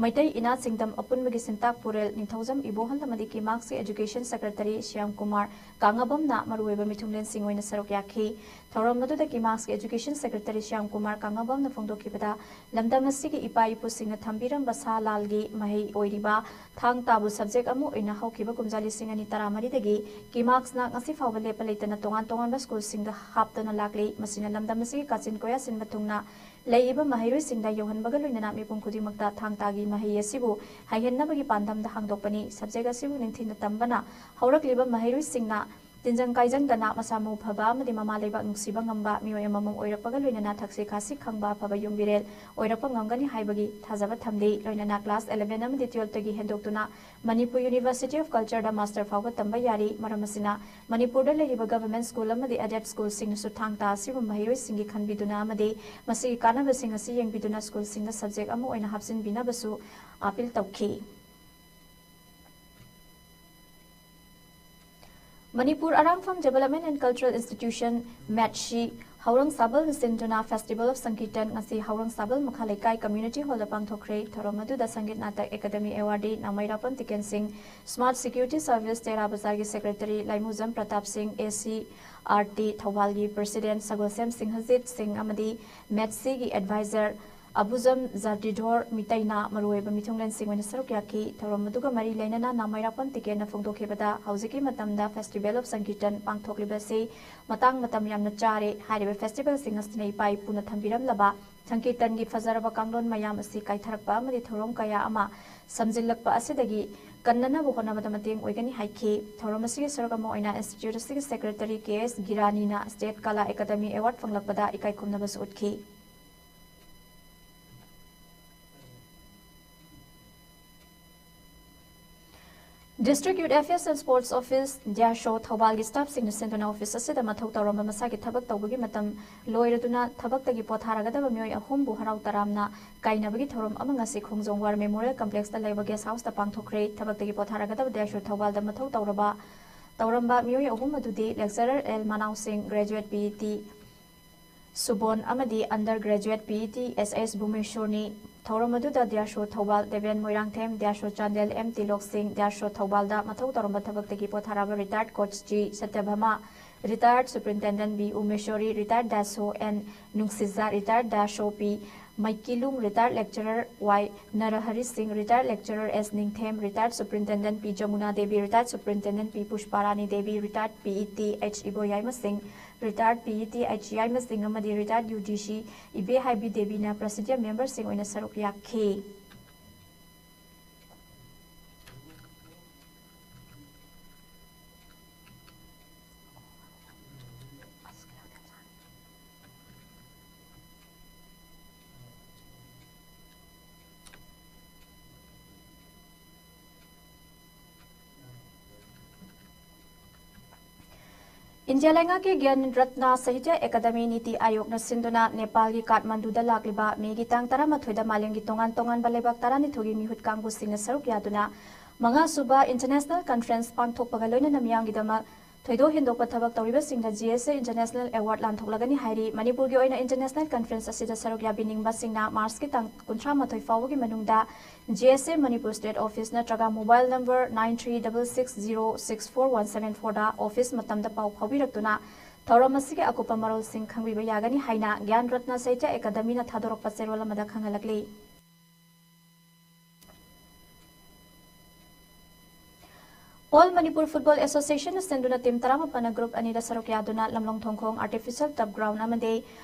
ꯃꯩꯇꯩ ꯏꯅꯥꯠ ꯆꯤꯡꯗꯝ ꯑꯄꯨꯟꯕꯒꯤ ꯁꯤꯟꯇꯥꯛ ꯄꯨꯔꯦꯜ ꯅꯤꯡꯊꯧꯖꯝ ꯏꯕꯣꯍꯜ ꯑꯃꯗꯤ ꯀꯤꯃꯥꯛꯁꯀꯤ Education Secretary ꯁ꯭ꯌꯥꯝ ꯀꯨꯃꯥꯔ ꯀꯥꯡꯉꯕꯝꯅ ꯃꯔꯨꯑꯣꯏꯕ ꯃꯤꯊꯨꯡꯂꯦꯟꯁꯤꯡ ꯑꯣꯏꯅ ꯁꯔꯨꯛ ꯌꯥꯈꯤ꯫ ꯊꯧꯔꯝ ꯑꯗꯨꯗ ꯀꯤꯃꯥꯛꯁꯀꯤ Education Secretary ꯁ꯭ꯌꯥꯝ ꯀꯨꯃꯥꯔ ꯀꯥꯡꯉꯕꯝꯅ ꯐꯣꯡꯗꯣꯛꯈꯤꯕꯗ, ꯂꯝꯗꯝ ꯑꯁꯤꯒꯤ ꯏꯄꯥ ꯏꯄꯨꯁꯤꯡꯅ ꯊꯝꯕꯤꯔꯝꯕ ꯁꯥ ꯂꯥꯜꯒꯤ ꯃꯍꯩ ꯑꯣꯏꯔꯤꯕ ꯊꯥꯡ ꯇꯥꯕꯨ subject ꯑꯃ ꯑꯣꯏꯅ ꯍꯧꯈꯤꯕ ꯀꯨꯝꯖꯥ ꯂꯤꯁꯤꯡ ꯑꯅꯤ ꯇꯔꯥꯃꯔꯤꯗꯒꯤ ꯀꯤꯃꯥꯛꯁꯅ ꯉꯁꯤ ꯐꯥꯎꯕ ꯂꯦꯞꯄ ꯂꯩꯇꯅ ꯇꯣꯉꯥꯟ ꯇꯣꯉꯥꯟꯕ ꯁ꯭ꯀꯨꯜꯁꯤꯡꯗ ꯍꯥꯞꯇꯨꯅ ꯂꯥꯛꯂꯤ꯫ ꯃꯁꯤꯅ ꯂꯝꯗꯝ ꯑꯁꯤꯒꯤ ꯀꯥꯆꯤꯟ ꯀꯣꯌꯥ ꯁꯤꯟꯕ ꯊꯨꯡꯅ ꯂꯩꯔꯤꯕ ꯃꯍꯩꯔꯣꯏꯁꯤꯡꯗ ꯌꯧꯍꯟꯕꯒ ꯂꯣꯏꯅꯅ ꯃꯤꯄꯨꯝ ꯈꯨꯗꯤꯡꯃꯛꯇ ꯊꯥꯡ ꯇꯥꯒꯤ ꯃꯍꯩ ꯑꯁꯤꯕꯨ ꯍꯩꯍꯟꯅꯕꯒꯤ ꯄꯥꯟꯗꯝꯗ ꯍꯥꯡꯗꯣꯛꯄꯅꯤ꯫ Subject ꯑꯁꯤꯕꯨ ꯅꯤꯡꯊꯤꯅ ꯇꯝꯕꯅ ꯍꯧꯔꯛꯂꯤꯕ ꯃꯍꯩꯔꯣꯏꯁꯤꯡꯅ ꯇꯤꯟꯖꯪ ꯀꯥꯏꯖꯪꯗꯅ ꯃꯁꯥ ꯃꯎ ꯐꯕ ꯑꯃꯗꯤ ꯃꯃꯥ ꯂꯩꯕꯥꯛ ꯅꯨꯡꯁꯤꯕ ꯉꯝꯕ ꯃꯤꯑꯣꯏ ꯑꯃꯃꯝ ꯑꯣꯏꯔꯛꯄꯒ ꯂꯣꯏꯅꯅ ꯊꯛꯁꯤ ꯈꯥꯁꯤ ꯈꯪꯕ ꯑꯐꯕ ꯌꯨꯝꯕꯤꯔꯦꯜ ꯑꯣꯏꯔꯛꯄ ꯉꯝꯒꯅꯤ ꯍꯥꯏꯕꯒꯤ ꯊꯥꯖꯕ ꯊꯝꯂꯤ꯫ ꯂꯣꯏꯅꯅ class eleven ꯑꯃꯗꯤ twelve ꯇꯒꯤ ꯍꯦꯟꯗꯣꯛꯇꯨꯅ Manipur University of Culture the master ꯐꯥꯎꯕ ꯇꯝꯕ ꯌꯥꯔꯤ꯫ ꯃꯔꯝ ꯑꯁꯤꯅ ꯃꯅꯤꯄꯨꯔꯗ ꯂꯩꯔꯤꯕ government school ꯑꯃꯗꯤ aided school ꯁꯤꯡꯅꯁꯨ ꯊꯥꯡ ꯇꯥ ꯑꯁꯤꯕꯨ ꯃꯍꯩꯔꯣꯏꯁꯤꯡꯒꯤ ꯈꯟꯕꯤꯗꯨꯅ ꯑꯃꯗꯤ ꯃꯁꯤꯒꯤ ꯀꯥꯟꯅꯕꯁꯤꯡ ꯑꯁꯤ ꯌꯦꯡꯕꯤꯗꯨꯅ school ꯁꯤꯡꯗ subject ꯑꯃ ꯑꯣꯏꯅ ꯍꯥꯞꯆꯤꯟꯕꯤꯅꯕꯁꯨ appeal ꯇꯧꯈꯤ꯫ Manipur ꯑꯔꯥꯡꯐꯝ Development and Cultural Institution, ꯃꯦꯠꯁꯤ, ꯍꯧꯔꯪ ꯁꯥꯕꯜꯅ ꯁꯤꯟꯗꯨꯅ Festival of Sankirtan ꯉꯁꯤ ꯍꯧꯔꯪ ꯁꯥꯕꯜ ꯃꯈꯥ ꯂꯩꯀꯥꯏ Community Hall ꯗ ꯄꯥꯡꯊꯣꯛꯈ꯭ꯔꯦ꯫ ꯊꯧꯔꯝ ꯑꯗꯨꯗ ꯁꯪꯒꯤꯠ ꯅꯥꯇꯛ ꯑꯦꯀꯥꯗꯃꯤ awardee ꯅꯥꯎꯃꯩꯔꯥꯛꯄꯝ ꯇꯤꯀꯦꯟ ꯁꯤꯡ, Smart Security Service ꯇꯦꯔꯥ ꯕꯖꯥꯔꯒꯤ Secretary ꯂꯥꯏꯃꯨꯖꯝ ꯄ꯭ꯔꯇꯥꯞ ꯁꯤꯡ, A C R T ꯊꯧꯕꯥꯜꯒꯤ President ꯁꯒꯣꯜꯁꯦꯝ ꯁꯤꯡꯍꯖꯤꯠ ꯁꯤꯡ ꯑꯃꯗꯤ ꯃꯦꯠꯁꯤꯒꯤ Advisor ꯑꯕꯨꯖꯝ ꯖꯥꯇꯤꯙꯣꯔ ꯃꯤꯇꯩꯅ ꯃꯔꯨꯑꯣꯏꯕ ꯃꯤꯊꯨꯡꯂꯦꯟꯁꯤꯡ ꯑꯣꯏꯅ ꯁꯔꯨꯛ ꯌꯥꯈꯤ꯫ ꯊꯧꯔꯝ ꯑꯗꯨꯒ ꯃꯔꯤ ꯂꯩꯅꯅ ꯅꯥꯎꯃꯩꯔꯥꯛꯄꯝ ꯇꯤꯀꯦꯟꯅ ꯐꯣꯡꯗꯣꯛꯈꯤꯕꯗ, ꯍꯧꯖꯤꯛꯀꯤ ꯃꯇꯝꯗ Festival of Sankirtan ꯄꯥꯡꯊꯣꯛꯂꯤꯕꯁꯤ ꯃꯇꯥꯡ ꯃꯇꯝ ꯌꯥꯝꯅ ꯆꯥꯔꯦ꯫ ꯍꯥꯏꯔꯤꯕ festival ꯁꯤꯡ ꯑꯁꯤꯅ ꯏꯄꯥ ꯏꯄꯨꯅ ꯊꯝꯕꯤꯔꯝꯂꯕ ꯁꯪꯀꯤꯔꯇꯟꯒꯤ ꯐꯖꯔꯕ ꯀꯥꯡꯂꯣꯟ ꯃꯌꯥꯝ ꯑꯁꯤ ꯀꯥꯏꯊꯔꯛꯄ ꯑꯃꯗꯤ ꯊꯧꯔꯝ ꯀꯌꯥ ꯑꯃ ꯁꯝꯖꯤꯜꯂꯛꯄ ꯑꯁꯤꯗꯒꯤ ꯀꯟꯅꯅꯕ ꯍꯣꯠꯅꯕꯗ ꯃꯇꯦꯡ ꯑꯣꯏꯒꯅꯤ ꯍꯥꯏꯈꯤ꯫ ꯊꯧꯔꯝ ꯑꯁꯤꯒꯤ ꯁꯔꯨꯛ ꯑꯃ ꯑꯣꯏꯅ Institute ꯑꯁꯤꯒꯤ Secretary K S ꯒꯤꯔꯥꯅꯤꯅ State Kala Academy Award ꯐꯪꯂꯛꯄꯗ ꯏꯀꯥꯏ ꯈꯨꯝꯅꯕꯁꯨ ꯎꯠꯈꯤ꯫ District Youth Affairs and Sports Office, ꯗ꯭ꯌꯥꯁꯣ, ꯊꯧꯕꯥꯜꯒꯤ staff ꯁꯤꯡꯅ ꯁꯤꯟꯗꯨꯅ office ꯑꯁꯤꯗ ꯃꯊꯧ ꯇꯧꯔꯝꯕ ꯃꯁꯥꯒꯤ ꯊꯕꯛ ꯇꯧꯕꯒꯤ ꯃꯇꯝ ꯂꯣꯏꯔꯗꯨꯅ ꯊꯕꯛꯇꯒꯤ ꯄꯣꯊꯥꯔꯒꯗꯕ ꯃꯤꯑꯣꯏ ꯑꯍꯨꯝꯕꯨ ꯍꯔꯥꯎ ꯇꯔꯥꯝꯅ ꯀꯥꯏꯅꯕꯒꯤ ꯊꯧꯔꯝ ꯑꯃ ꯉꯁꯤ ꯈꯣꯡꯖꯣꯝ War Memorial Complex ꯇ ꯂꯩꯕ guest house ꯇ ꯄꯥꯡꯊꯣꯛꯈ꯭ꯔꯦ꯫ ꯊꯕꯛꯇꯒꯤ ꯄꯣꯊꯥꯔꯒꯗꯕ ꯗ꯭ꯌꯥꯁꯣ ꯊꯧꯕꯥꯜꯗ ꯃꯊꯧ ꯇꯧꯔꯕ, ꯇꯧꯔꯝꯕ ꯃꯤꯑꯣꯏ ꯑꯍꯨꯝ ꯑꯗꯨꯗꯤ lecturer L ꯃꯅꯥꯎ ꯁꯤꯡ, graduate P E T ꯁꯨꯕꯣꯟ ꯑꯃꯗꯤ undergraduate P E T S S ꯚꯨꯃꯦꯁꯣꯔꯅꯤ꯫ ꯊꯧꯔꯝ ꯑꯗꯨꯗ ꯗꯤꯌꯥꯁꯣ ꯊꯧꯕꯥꯜ ꯗꯦꯕꯦꯟ ꯃꯣꯏꯔꯥꯡꯊꯦꯝ, ꯗꯤꯌꯥꯁꯣ ꯆꯥꯟꯗꯦꯜ ꯑꯦꯝ ꯇꯤꯂꯣꯛ ꯁꯤꯡ, ꯗꯤꯌꯥꯁꯣ ꯊꯧꯕꯥꯜꯗ ꯃꯊꯧ ꯇꯧꯔꯝꯕ ꯊꯕꯛꯇꯒꯤ ꯄꯣꯊꯥꯔꯕ retired coach G Satyabhama, retired superintendent B Umeshori, retired ꯗꯤꯌꯥꯁꯣ ꯑꯦꯟ ꯅꯨꯡꯁꯤꯖꯥ, ꯔꯤꯇꯥꯌꯔꯠ ꯗꯤꯌꯥꯁꯣ P Meikilung, retired lecturer Y Narahari Singh, retired lecturer S Ningthem, retired superintendent P Jamuna Devi, retired superintendent P Pusparani Devi, retired P E T H Iboyaima Singh, retired P E T H Yaima Singh ꯑꯃꯗꯤ ꯔꯤꯇꯥꯌꯔꯠ U G C ꯏꯕꯦꯍꯥꯏꯕꯤ ꯗꯦꯕꯤꯅ ꯄ꯭ꯔꯦꯁꯤꯗꯤꯌꯝ ꯃꯦꯝꯕꯔꯁꯤꯡ ꯑꯣꯏꯅ ꯁꯔꯨꯛ ꯌꯥꯈꯤ꯫ India ꯂꯩꯉꯥꯛꯀꯤ ꯒ꯭ꯌꯥꯟ ꯔꯠꯅ ꯁꯥꯍꯤꯇ꯭ꯌ academy ꯅꯤꯇꯤ ꯑꯥꯌꯣꯒꯅ ꯁꯤꯟꯗꯨꯅ ꯅꯦꯄꯥꯜꯒꯤ ꯀꯥꯊꯃꯟꯗꯨꯗ ꯂꯥꯛꯂꯤꯕ ꯃꯦꯒꯤ ꯇꯥꯡ ꯇꯔꯥꯃꯥꯊꯣꯏꯗ ꯃꯥꯂꯦꯝꯒꯤ ꯇꯣꯉꯥꯟ ꯇꯣꯉꯥꯟꯕ ꯂꯩꯕꯥꯛ ꯇꯔꯥꯅꯤꯊꯣꯏꯒꯤ ꯃꯤꯍꯨꯠ ꯀꯥꯡꯕꯨꯁꯤꯡꯅ ꯁꯔꯨꯛ ꯌꯥꯗꯨꯅ ꯃꯉꯥꯁꯨꯕ ꯏꯟꯇꯔꯅꯦꯁꯅꯦꯜ ꯀꯟꯐꯔꯦꯟꯁ ꯄꯥꯡꯊꯣꯛꯄꯒ ꯂꯣꯏꯅꯅ ꯃꯤꯌꯥꯝꯒꯤꯗꯃꯛ ꯊꯣꯏꯗꯣꯛ ꯍꯦꯟꯗꯣꯛꯄ ꯊꯕꯛ ꯇꯧꯔꯤꯕꯁꯤꯡꯗ ꯖꯤ ꯑꯦꯁ ꯑꯦ ꯏꯟꯇꯔꯅꯦꯁꯅꯦꯜ ꯑꯦꯋꯥꯔꯗ ꯂꯥꯟꯊꯣꯛꯂꯒꯅꯤ ꯍꯥꯏꯔꯤ꯫ ꯃꯅꯤꯄꯨꯔꯒꯤ ꯑꯣꯏꯅ ꯏꯟꯇꯔꯅꯦꯁꯅꯦꯜ ꯀꯟꯐꯔꯦꯟꯁ ꯑꯁꯤꯗ ꯁꯔꯨꯛ ꯌꯥꯕꯤꯅꯤꯡꯕꯁꯤꯡꯅ ꯃꯥꯔꯆꯀꯤ ꯇꯥꯡ ꯀꯨꯟꯊ꯭ꯔꯥ ꯃꯥꯊꯣꯏ ꯐꯥꯎꯕꯒꯤ ꯃꯅꯨꯡꯗ ꯖꯤ ꯑꯦꯁ ꯑꯦ ꯃꯅꯤꯄꯨꯔ ꯁ꯭ꯇꯦꯠ ꯑꯣꯐꯤꯁ ꯅꯠꯇ꯭ꯔꯒ mobile number nine three double six zero six four one seven four ꯗ ꯑꯣꯐꯤꯁ ꯃꯇꯝꯗ ꯄꯥꯎ ꯐꯥꯎꯕꯤꯔꯛꯇꯨꯅ ꯊꯧꯔꯝ ꯑꯁꯤꯒꯤ ꯑꯀꯨꯞꯄ ꯃꯔꯣꯜꯁꯤꯡ ꯈꯪꯕꯤꯕ ꯌꯥꯒꯅꯤ ꯍꯥꯏꯅ ꯒ꯭ꯌꯥꯟ ꯔꯠꯅ ꯁꯥꯍꯤꯇ꯭ꯌ ꯑꯦꯀꯥꯗꯃꯤꯅ ꯊꯥꯗꯣꯔꯛꯄ ꯆꯦꯔꯣꯜ ꯑꯃꯗ ꯈꯪꯍꯜꯂꯛꯂꯤ꯫ All Manipur Football Association ꯅ ꯁꯤꯟꯗꯨꯅ ꯇꯤꯝ ꯇꯔꯥꯃꯥꯄꯟꯅ ꯒ꯭ꯔꯨꯞ ꯑꯅꯤꯗ ꯁꯔꯨꯛ ꯌꯥꯗꯨꯅ ꯂꯝꯂꯣꯡ ꯊꯣꯡꯈꯣꯡ ꯑꯥꯔꯇꯤꯐꯤꯁꯤꯌꯦꯜ ꯇꯔꯐ ꯒ꯭ꯔꯥꯎꯟ ꯑꯃꯗꯤ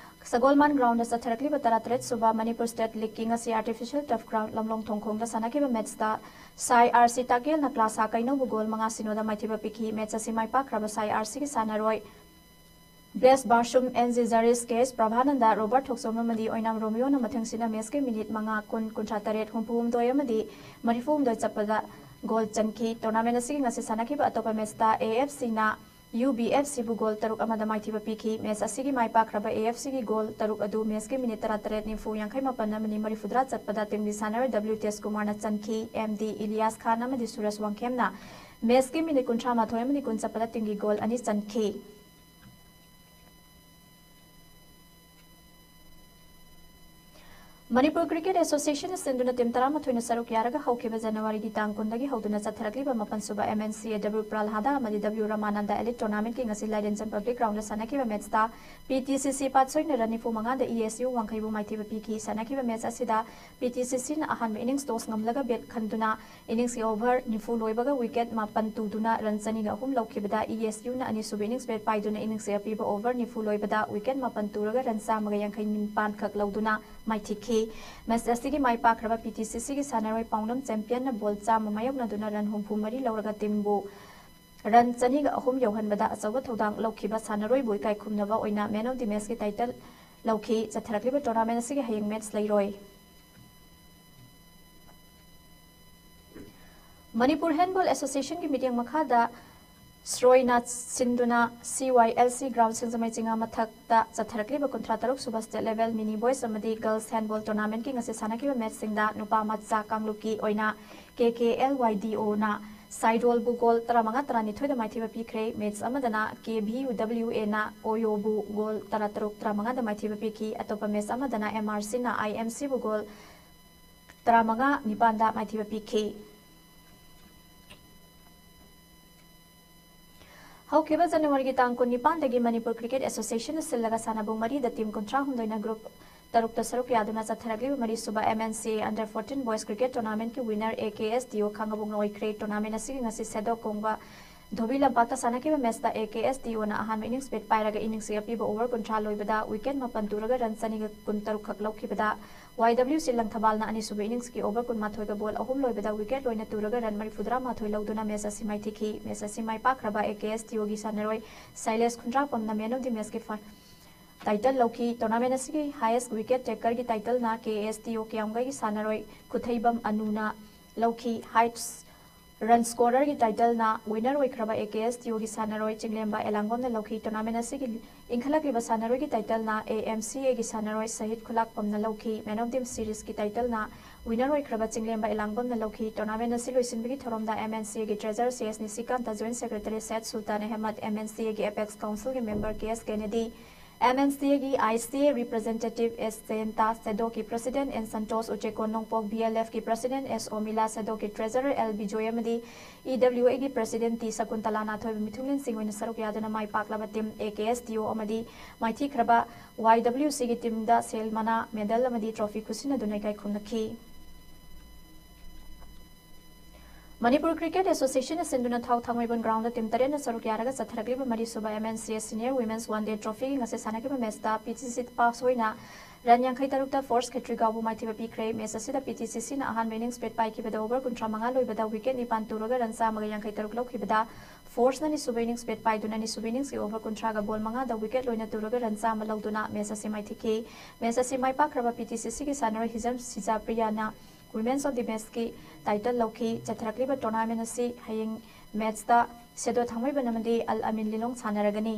ꯁꯒꯣꯜꯃꯥꯟ ꯒ꯭ꯔꯥꯎꯟꯗ ꯆꯠꯊꯔꯛꯂꯤꯕ ꯇꯔꯥꯇꯔꯦꯠ ꯁꯨꯕ ꯃꯅꯤꯄꯨꯔ ꯁ꯭ꯇꯦꯠ ꯂꯤꯒꯀꯤ ꯉꯁꯤ ꯑꯥꯔꯇꯤꯐꯤꯁꯤꯌꯦꯜ ꯇꯔꯐ ꯒ꯭ꯔꯥꯎꯟ ꯂꯝꯂꯣꯡ ꯊꯣꯡꯈꯣꯡꯗ ꯁꯥꯟꯅꯈꯤꯕ ꯃꯦꯠꯁꯇ ꯁꯥꯏ ꯑꯥꯔ ꯁꯤ ꯇꯥꯀꯦꯜꯅ ꯀ꯭ꯂꯥꯁꯥ ꯀꯩꯅꯧꯕꯨ ꯒꯣꯜ ꯃꯉꯥ ꯁꯤꯅꯣꯗ ꯃꯥꯏꯊꯤꯕ ꯄꯤꯈꯤ꯫ ꯃꯦꯠꯁ ꯑꯁꯤ ꯃꯥꯏ ꯄꯥꯛꯈ꯭ꯔꯕ ꯁꯥꯏ ꯑꯥꯔ ꯁꯤꯒꯤ ꯁꯥꯟꯅꯔꯣꯏ Bless Barsum, N G Jaris, K S Prabhananda, Robert Thokchom ꯑꯃꯗꯤ ꯑꯣꯏꯅꯥꯝ ꯔꯣꯃꯤꯌꯣꯅ ꯃꯊꯪꯁꯤꯠꯅ ꯃꯦꯠꯁꯀꯤ ꯃꯤꯅꯤꯠ ꯃꯉꯥ, ꯀꯨꯟ, ꯀꯨꯟꯊ꯭ꯔꯥ ꯇꯔꯦꯠ, ꯍꯨꯝꯐꯨ ꯍꯨꯝꯗꯣꯏ ꯑꯃꯗꯤ ꯃꯔꯤꯐꯨ ꯍꯨꯝꯗꯣꯏ ꯆꯠꯄꯗ ꯒꯣꯜ ꯆꯟꯈꯤ꯫ ꯇꯣꯔꯅꯥꯃꯦꯟ ꯑꯁꯤꯒꯤ ꯉꯁꯤ ꯁꯥꯟꯅꯈꯤꯕ ꯑꯇꯣꯞꯄ ꯃꯦꯠꯁꯇ ꯑꯦ ꯑꯦꯐ ꯁꯤꯅ ꯌꯨ ꯕꯤ ꯑꯦꯐ ꯁꯤꯕꯨ ꯒꯣꯜ ꯇꯔꯨꯛ ꯑꯃꯗ ꯃꯥꯏꯊꯤꯕ ꯄꯤꯈꯤ꯫ ꯃꯦꯠꯁ ꯑꯁꯤꯒꯤ ꯃꯥꯏ ꯄꯥꯛꯈ꯭ꯔꯕ ꯑꯦ ꯑꯦꯐ ꯁꯤꯒꯤ ꯒꯣꯜ ꯇꯔꯨꯛ ꯑꯗꯨ ꯃꯦꯠꯁꯀꯤ ꯃꯤꯅꯤꯠ ꯇꯔꯥꯇꯔꯦꯠ, ꯅꯤꯐꯨ, ꯌꯥꯡꯈꯩ ꯃꯥꯄꯟ ꯑꯃꯗꯤ ꯃꯔꯤꯐꯨꯇꯔꯥ ꯆꯠꯄꯗ ꯇꯤꯝꯒꯤ ꯁꯥꯟꯅꯔꯣꯏ ꯗꯕ꯭ꯂꯤꯎ ꯇꯦꯖꯀꯨꯃꯥꯔꯅ ꯆꯟꯈꯤ꯫ ꯑꯦꯝ ꯗꯤ ꯏꯂꯤꯌꯥꯁ ꯈꯥꯟ ꯑꯃꯗꯤ ꯁꯨꯔꯖ ꯋꯥꯡꯈꯦꯝꯅ ꯃꯦꯠꯁꯀꯤ ꯃꯤꯅꯤꯠ ꯀꯨꯟꯊ꯭ꯔꯥ ꯃꯥꯊꯣꯏ ꯑꯃꯗꯤ ꯀꯨꯟ ꯆꯠꯄꯗ ꯇꯤꯝꯒꯤ ꯒꯣꯜ ꯑꯅꯤ ꯆꯟꯈꯤ꯫ ꯃꯅꯤꯄꯨꯔ ꯀ꯭ꯔꯤꯀꯦꯠ ꯑꯦꯁꯣꯁꯤꯌꯦꯁꯟꯅ ꯁꯤꯟꯗꯨꯅ ꯇꯤꯝ ꯇꯔꯥꯃꯥꯊꯣꯏꯅ ꯁꯔꯨꯛ ꯌꯥꯔꯒ ꯍꯧꯈꯤꯕ ꯖꯅꯋꯥꯔꯤꯒꯤ ꯇꯥꯡ ꯀꯨꯟꯗꯒꯤ ꯍꯧꯗꯨꯅ ꯆꯠꯊꯔꯛꯂꯤꯕ ꯃꯥꯄꯟ ꯁꯨꯕ M N C A W ꯄ꯭ꯔꯥꯜꯍꯥꯗꯥ ꯑꯃꯗꯤ W ꯔꯃꯥꯅꯟꯗ Elite Tournamentꯀꯤ ꯉꯁꯤ ꯂꯥꯏꯔꯦꯟꯆꯝ Public Groundꯗ ꯁꯥꯟꯅꯈꯤꯕ ꯃꯦꯠꯁꯇ P T C C ꯄꯥꯠꯁꯣꯏꯅ ꯔꯟ ꯅꯤꯐꯨ ꯃꯉꯥꯗ E S U ꯋꯥꯡꯈꯩꯕꯨ ꯃꯥꯏꯊꯤꯕ ꯄꯤꯈꯤ꯫ ꯁꯥꯟꯅꯈꯤꯕ ꯃꯦꯠꯁ ꯑꯁꯤꯗ P T C Cꯅ ꯑꯍꯥꯟꯕ innings toss ꯉꯝꯂꯒ bat ꯈꯟꯗꯨꯅ innings over ꯅꯤꯐꯨ ꯂꯣꯏꯕꯒ wicket ꯃꯥꯄꯟ ꯇꯨꯗꯨꯅ run ꯆꯅꯤꯒ ꯑꯍꯨꯝ ꯂꯧꯈꯤꯕꯗ, E S Uꯅ ꯑꯅꯤꯁꯨꯕ innings bat ꯄꯥꯏꯗꯨꯅ innings ꯑꯄꯤꯕ over ꯅꯤꯐꯨ ꯂꯣꯏꯕꯗ wicket ꯃꯥꯄꯟ ꯇꯨꯔꯒ run ꯆꯥꯝꯃꯒ ꯌꯥꯡꯈꯩ ꯅꯤꯄꯥꯟ ꯈꯛ ꯂꯧꯗꯨꯅ ꯃꯥꯏꯊꯤꯈꯤ꯫ Match ꯑꯁꯤꯒꯤ ꯃꯥꯏ ꯄꯥꯛꯈ꯭ꯔꯕ P T C Cꯒꯤ ꯁꯥꯟꯅꯔꯣꯏ ꯄꯥꯎꯅꯝ Championꯅ ball ꯆꯥꯝꯃ ꯃꯥꯌꯣꯛꯅꯗꯨꯅ run ꯍꯨꯝꯐꯨ ꯃꯔꯤ ꯂꯧꯔꯒ teamꯕꯨ run ꯆꯅꯤꯒ ꯑꯍꯨꯝ ꯌꯧꯍꯟꯕꯗ ꯑꯆꯧꯕ ꯊꯧꯗꯥꯡ ꯂꯧꯈꯤꯕ ꯁꯥꯟꯅꯔꯣꯏꯕꯨ ꯏꯀꯥꯏ ꯈꯨꯝꯅꯕ ꯑꯣꯏꯅ Man of the Matchꯀꯤ title ꯂꯧꯈꯤ꯫ ꯆꯠꯊꯔꯛꯂꯤꯕ tournament ꯑꯁꯤꯒꯤ ꯍꯌꯦꯡ match ꯂꯩꯔꯣꯏ꯫ ꯃꯅꯤꯄꯨꯔ Handball Associationꯒꯤ ꯃꯤꯠꯌꯦꯡ ꯃꯈꯥꯗ ꯁ꯭ꯔꯣꯏꯅ ꯁꯤꯟꯗꯨꯅ C Y L C ground ꯁꯤꯡꯖꯃꯩ ꯆꯤꯉꯥ ꯃꯊꯛꯇ ꯆꯠꯊꯔꯛꯂꯤꯕ ꯀꯨꯟꯊ꯭ꯔꯥ ꯇꯔꯨꯛ ꯁꯨꯕ state level mini boys ꯑꯃꯗꯤ girls handball tournamentꯀꯤ ꯉꯁꯤ ꯁꯥꯟꯅꯈꯤꯕ matchꯁꯤꯡꯗ ꯅꯨꯄꯥ ꯃꯆꯥ ꯀꯥꯡꯂꯨꯞꯀꯤ ꯑꯣꯏꯅ K K L Y D Oꯅ ꯁꯥꯏꯗꯣꯜꯕꯨ goal ꯇꯔꯥꯃꯉꯥ ꯇꯔꯥꯅꯤꯊꯣꯏꯗ ꯃꯥꯏꯊꯤꯕ ꯄꯤꯈ꯭ꯔꯦ꯫ Match ꯑꯃꯗꯅ K V U W Aꯅ ꯑꯣꯌꯣꯕꯨ goal ꯇꯔꯥꯇꯔꯨꯛ ꯇꯔꯥꯃꯉꯥꯗ ꯃꯥꯏꯊꯤꯕ ꯄꯤꯈꯤ꯫ ꯑꯇꯣꯞꯄ match ꯑꯃꯗꯅ M R Cꯅ I M Cꯕꯨ goal ꯇꯔꯥꯃꯉꯥ ꯅꯤꯄꯥꯟꯗ ꯃꯥꯏꯊꯤꯕ ꯄꯤꯈꯤ꯫ ꯍꯧꯈꯤꯕ ꯖꯅꯋꯥꯔꯤꯒꯤ ꯇꯥꯡ ꯀꯨꯟꯅꯤꯄꯥꯟꯗꯒꯤ ꯃꯅꯤꯄꯨꯔ ꯀ꯭ꯔꯤꯀꯦꯠ ꯑꯦꯁꯣꯁꯤꯌꯦꯁꯟꯅ ꯁꯤꯜꯂꯒ ꯁꯥꯟꯅꯕꯨꯡ ꯃꯔꯤꯗ team ꯀꯨꯟꯊ꯭ꯔꯥ ꯍꯨꯝꯗꯣꯏꯅ group ꯇꯔꯨꯛꯇ ꯁꯔꯨꯛ ꯌꯥꯗꯨꯅ ꯆꯠꯊꯔꯛꯂꯤꯕ ꯃꯔꯤꯁꯨꯕ M N C A under fourteen boys cricket tournamentꯀꯤ winner A K S T O ꯈꯥꯡꯉꯕꯣꯛꯅ ꯑꯣꯏꯈ꯭ꯔꯦ꯫ Tournament ꯑꯁꯤꯒꯤ ꯉꯁꯤ ꯁꯦꯗꯣꯛ ꯀꯣꯡꯕ ꯙꯣꯕꯤ ꯂꯝꯄꯥꯛꯇ ꯁꯥꯟꯅꯈꯤꯕ matchꯇ A K S T Oꯅ ꯑꯍꯥꯟꯕ innings bat ꯄꯥꯏꯔꯒ innings ꯑꯄꯤꯕ over ꯀꯨꯟꯊ꯭ꯔꯥ ꯂꯣꯏꯕꯗ wicket ꯃꯥꯄꯟ ꯇꯨꯔꯒ run ꯆꯅꯤꯒ ꯀꯨꯟꯇꯔꯨꯛ ꯈꯛ ꯂꯧꯈꯤꯕꯗ, Y W C ꯂꯪꯊꯕꯥꯜꯅ ꯑꯅꯤꯁꯨꯕ innings over ꯀꯨꯟꯃꯥꯊꯣꯏꯒ ball ꯑꯍꯨꯝ ꯂꯣꯏꯕꯗ wicket ꯂꯣꯏꯅ ꯇꯨꯔꯒ run ꯃꯔꯤꯐꯨꯇꯔꯥ ꯃꯥꯊꯣꯏ ꯂꯧꯗꯨꯅ match ꯑꯁꯤ ꯃꯥꯏꯊꯤꯈꯤ꯫ Match ꯑꯁꯤ ꯃꯥꯏ ꯄꯥꯛꯈ꯭ꯔꯕ A K S T Oꯒꯤ ꯁꯥꯟꯅꯔꯣꯏ ꯁꯥꯏꯂꯦꯁ ꯈꯨꯟꯗ꯭ꯔꯥꯛꯄꯝꯅ Man of the Matchꯀꯤ title ꯂꯧꯈꯤ꯫ Tournament ꯑꯁꯤꯒꯤ highest wicket takerꯒꯤ titleꯅ K S T O ꯀꯤꯌꯥꯝꯒꯩꯒꯤ ꯁꯥꯟꯅꯔꯣꯏ ꯈꯨꯊꯩꯕꯝ ꯑꯅꯨꯅ ꯂꯧꯈꯤ꯫ Highest run scorerꯒꯤ titleꯅ winner ꯑꯣꯏꯈ꯭ꯔꯕ A K S T Oꯒꯤ ꯁꯥꯟꯅꯔꯣꯏ ꯆꯤꯡꯂꯦꯝꯕ ꯑꯦꯂꯥꯡꯕꯝꯅ ꯂꯧꯈꯤ꯫ Tournament ꯑꯁꯤꯒꯤ ꯏꯟꯈꯠꯂꯛꯂꯤꯕ ꯁꯥꯟꯅꯔꯣꯏꯒꯤ titleꯅ A M C Aꯒꯤ ꯁꯥꯟꯅꯔꯣꯏ ꯁꯍꯤꯠ ꯈꯨꯂꯥꯛꯄꯝꯅ ꯂꯧꯈꯤ꯫ Man of the seriesꯀꯤ titleꯅ winner ꯑꯣꯏꯈ꯭ꯔꯕ ꯆꯤꯡꯂꯦꯝꯕ ꯑꯦꯂꯥꯡꯕꯝꯅ ꯂꯧꯈꯤ꯫ Tournament ꯑꯁꯤ ꯂꯣꯏꯁꯤꯟꯕꯒꯤ ꯊꯧꯔꯝꯗ M N C Aꯒꯤ treasurer C S ꯅꯤꯁꯤꯀꯥꯟꯇ, joint secretary Syed Sultan Ahmed, M N C Aꯒꯤ apex councilꯒꯤ member K S Kennedy, MNCA ꯒꯤ ICA representative S ꯖꯌꯟꯇ, SEDO ꯒꯤ president N Santosh ꯎꯆꯦꯀꯣꯟ ꯅꯣꯡꯄꯣꯛ, BLF ꯀꯤ president S ꯑꯣꯃꯤꯂꯥ, SEDO ꯒꯤ treasurer L Bijoy ꯑꯃꯗꯤ EWA ꯒꯤ president T ꯁꯀꯨꯟꯇꯂꯥ ꯅꯥꯊꯣꯏꯕ ꯃꯤꯊꯨꯡꯂꯦꯟꯁꯤꯡ ꯑꯣꯏꯅ ꯁꯔꯨꯛ ꯌꯥꯗꯨꯅ ꯃꯥꯏ ꯄꯥꯛꯂꯕ team AKSTO ꯑꯃꯗꯤ ꯃꯥꯏꯊꯤꯈ꯭ꯔꯕ YWC ꯒꯤ team ꯗ ꯁꯦꯜ ꯃꯅꯥ, medal ꯑꯃꯗꯤ trophy ꯈꯨꯠꯁꯤꯟꯅꯗꯨꯅ ꯏꯀꯥꯏ ꯈꯨꯝꯅꯈꯤ꯫ ꯃꯅꯤꯄꯨꯔ Cricket Association ꯅ ꯁꯤꯟꯗꯨꯅ ꯊꯥꯎ ꯊꯥꯡꯃꯩꯕꯟ ground ꯗ team ꯇꯔꯦꯠꯅ ꯁꯔꯨꯛ ꯌꯥꯔꯒ ꯆꯠꯊꯔꯛꯂꯤꯕ ꯃꯔꯤꯁꯨꯕ MNCA Senior Women's One Day Trophy ꯒꯤ ꯉꯁꯤ ꯁꯥꯟꯅꯈꯤꯕ match ꯇ PTCC ꯇ pass ꯑꯣꯏꯅ run ꯌꯥꯡꯈꯩ ꯇꯔꯨꯛꯇ Force ꯈꯦꯇ꯭ꯔꯤꯒꯥꯎꯕꯨ ꯃꯥꯏꯊꯤꯕ ꯄꯤꯈ꯭ꯔꯦ꯫ Match ꯑꯁꯤꯗ PTCC ꯅ ꯑꯍꯥꯟꯕ innings bat ꯄꯥꯏꯈꯤꯕꯗ over ꯀꯨꯟꯊ꯭ꯔꯥ ꯃꯉꯥ ꯂꯣꯏꯕꯗ wicket ꯅꯤꯄꯥꯟ ꯇꯨꯔꯒ run ꯆꯥꯝꯃꯒ ꯌꯥꯡꯈꯩ ꯇꯔꯨꯛ ꯂꯧꯈꯤꯕꯗ, Force ꯅ ꯑꯅꯤꯁꯨꯕ innings bat ꯄꯥꯏꯗꯨꯅ ꯑꯅꯤꯁꯨꯕ innings ꯀꯤ over ꯀꯨꯟꯊ꯭ꯔꯥꯒ ball ꯃꯉꯥꯗ wicket ꯂꯣꯏꯅ ꯇꯨꯔꯒ run ꯆꯥꯝꯃ ꯂꯧꯗꯨꯅ match ꯑꯁꯤ ꯃꯥꯏꯊꯤꯈꯤ꯫ Match ꯑꯁꯤ ꯃꯥꯏ ꯄꯥꯛꯈ꯭ꯔꯕ PTCC ꯒꯤ ꯁꯥꯟꯅꯔꯣꯏ ꯍꯤꯖꯝ ꯁꯤꯖꯥꯄ꯭ꯔꯤꯌꯥꯅ Women's of the Match ꯀꯤ title ꯂꯧꯈꯤ꯫ ꯆꯠꯊꯔꯛꯂꯤꯕ tournament ꯑꯁꯤ ꯍꯌꯦꯡ match ꯇ SEDO ꯊꯥꯡꯃꯩꯕꯟ ꯑꯃꯗꯤ ꯑꯜ ꯑꯃꯤꯟ ꯂꯤꯂꯣꯡ ꯁꯥꯟꯅꯔꯒꯅꯤ꯫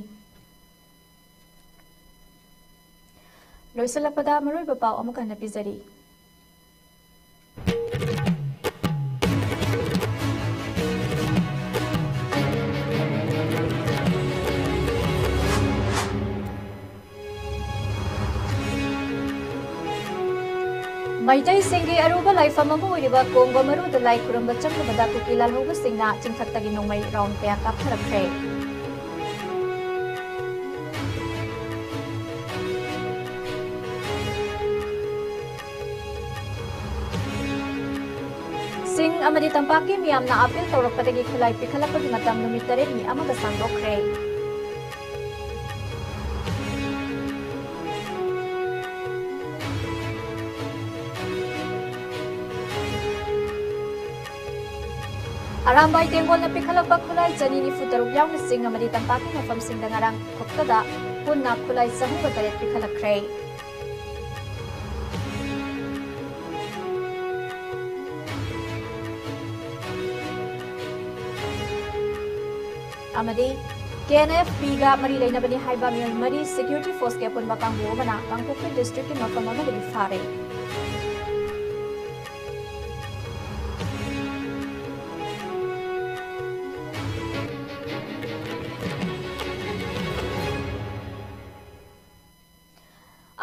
ꯂꯣꯏꯁꯤꯜꯂꯛꯄꯗ ꯃꯔꯨꯑꯣꯏꯕ ꯄꯥꯎ ꯑꯃꯨꯛ ꯍꯟꯅ ꯄꯤꯖꯔꯤ꯫ ꯃꯩꯇꯩꯁꯤꯡꯒꯤ ꯑꯔꯨꯕ ꯂꯥꯏꯐꯝ ꯑꯃ ꯑꯣꯏꯔꯤꯕ ꯀꯣꯡꯕ ꯃꯔꯨꯗ ꯂꯥꯏ ꯈꯨꯔꯨꯝꯕ ꯆꯪꯂꯨꯕꯗ ꯀꯨꯀꯤ ꯂꯥꯜꯍꯧꯕꯁꯤꯡꯅ ꯆꯤꯡꯊꯛꯇꯒꯤ ꯅꯣꯡꯃꯩ round ꯀꯌꯥ ꯀꯥꯞꯊꯔꯛꯈ꯭ꯔꯦ꯫ ꯆꯤꯡ ꯑꯃꯗꯤ ꯇꯝꯄꯥꯛꯀꯤ ꯃꯤꯌꯥꯝꯅ appeal ꯇꯧꯔꯛꯄꯗꯒꯤ ꯈꯨꯠꯂꯥꯏ ꯄꯤꯈꯠꯂꯛꯄꯒꯤ ꯃꯇꯝ ꯅꯨꯃꯤꯠ ꯇꯔꯦꯠꯅꯤ ꯑꯃꯒ ꯁꯥꯡꯗꯣꯛꯈ꯭ꯔꯦ꯫ ꯑꯔꯥꯝꯕꯥꯏ ꯇꯦꯡꯒꯣꯜꯅ ꯄꯤꯈꯠꯂꯛꯄ ꯈꯨꯠꯂꯥꯏ ꯆꯅꯤ ꯅꯤꯐꯨ ꯇꯔꯨꯛ ꯌꯥꯎꯅ ꯆꯤꯡ ꯑꯃꯗꯤ ꯇꯝꯄꯥꯛꯀꯤ ꯃꯐꯝꯁꯤꯡꯗ ꯉꯔꯥꯡ ꯈꯛꯇꯗ ꯄꯨꯟꯅ ꯈꯨꯠꯂꯥꯏ ꯆꯍꯨꯝꯒ ꯇꯔꯦꯠ ꯄꯤꯈꯠꯂꯛꯈ꯭ꯔꯦ꯫ ꯑꯃꯗꯤ KNFP ꯒ ꯃꯔꯤ ꯂꯩꯅꯕꯅꯤ ꯍꯥꯏꯕ ꯃꯤꯑꯣꯏ ꯃꯔꯤ security force ꯀꯤ ꯑꯄꯨꯟꯕ ꯀꯥꯡꯕꯨ ꯑꯃꯅ ꯀꯥꯡꯄꯣꯛꯄꯤ district ꯀꯤ ꯃꯐꯝ ꯑꯃꯗꯒꯤ ꯐꯥꯔꯦ꯫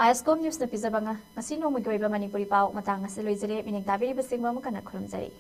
ꯑꯦꯁꯀꯣꯝ ꯅ꯭ꯌꯨꯁꯅ ꯄꯤꯖꯕ ꯉ-, ꯉꯁꯤ ꯅꯣꯡꯃꯒꯤ ꯑꯣꯏꯕ ꯃꯅꯤꯄꯨꯔꯤ ꯄꯥꯎ ꯃꯇꯥꯡ ꯑꯁꯤ ꯂꯣꯏꯖꯔꯦ꯫ ꯃꯤꯅꯤꯡ ꯇꯥꯕꯤꯔꯤꯕꯁꯤꯡꯕꯨ ꯑꯃꯨꯛ ꯍꯟꯅ ꯈꯨꯔꯨꯝꯖꯔꯤ꯫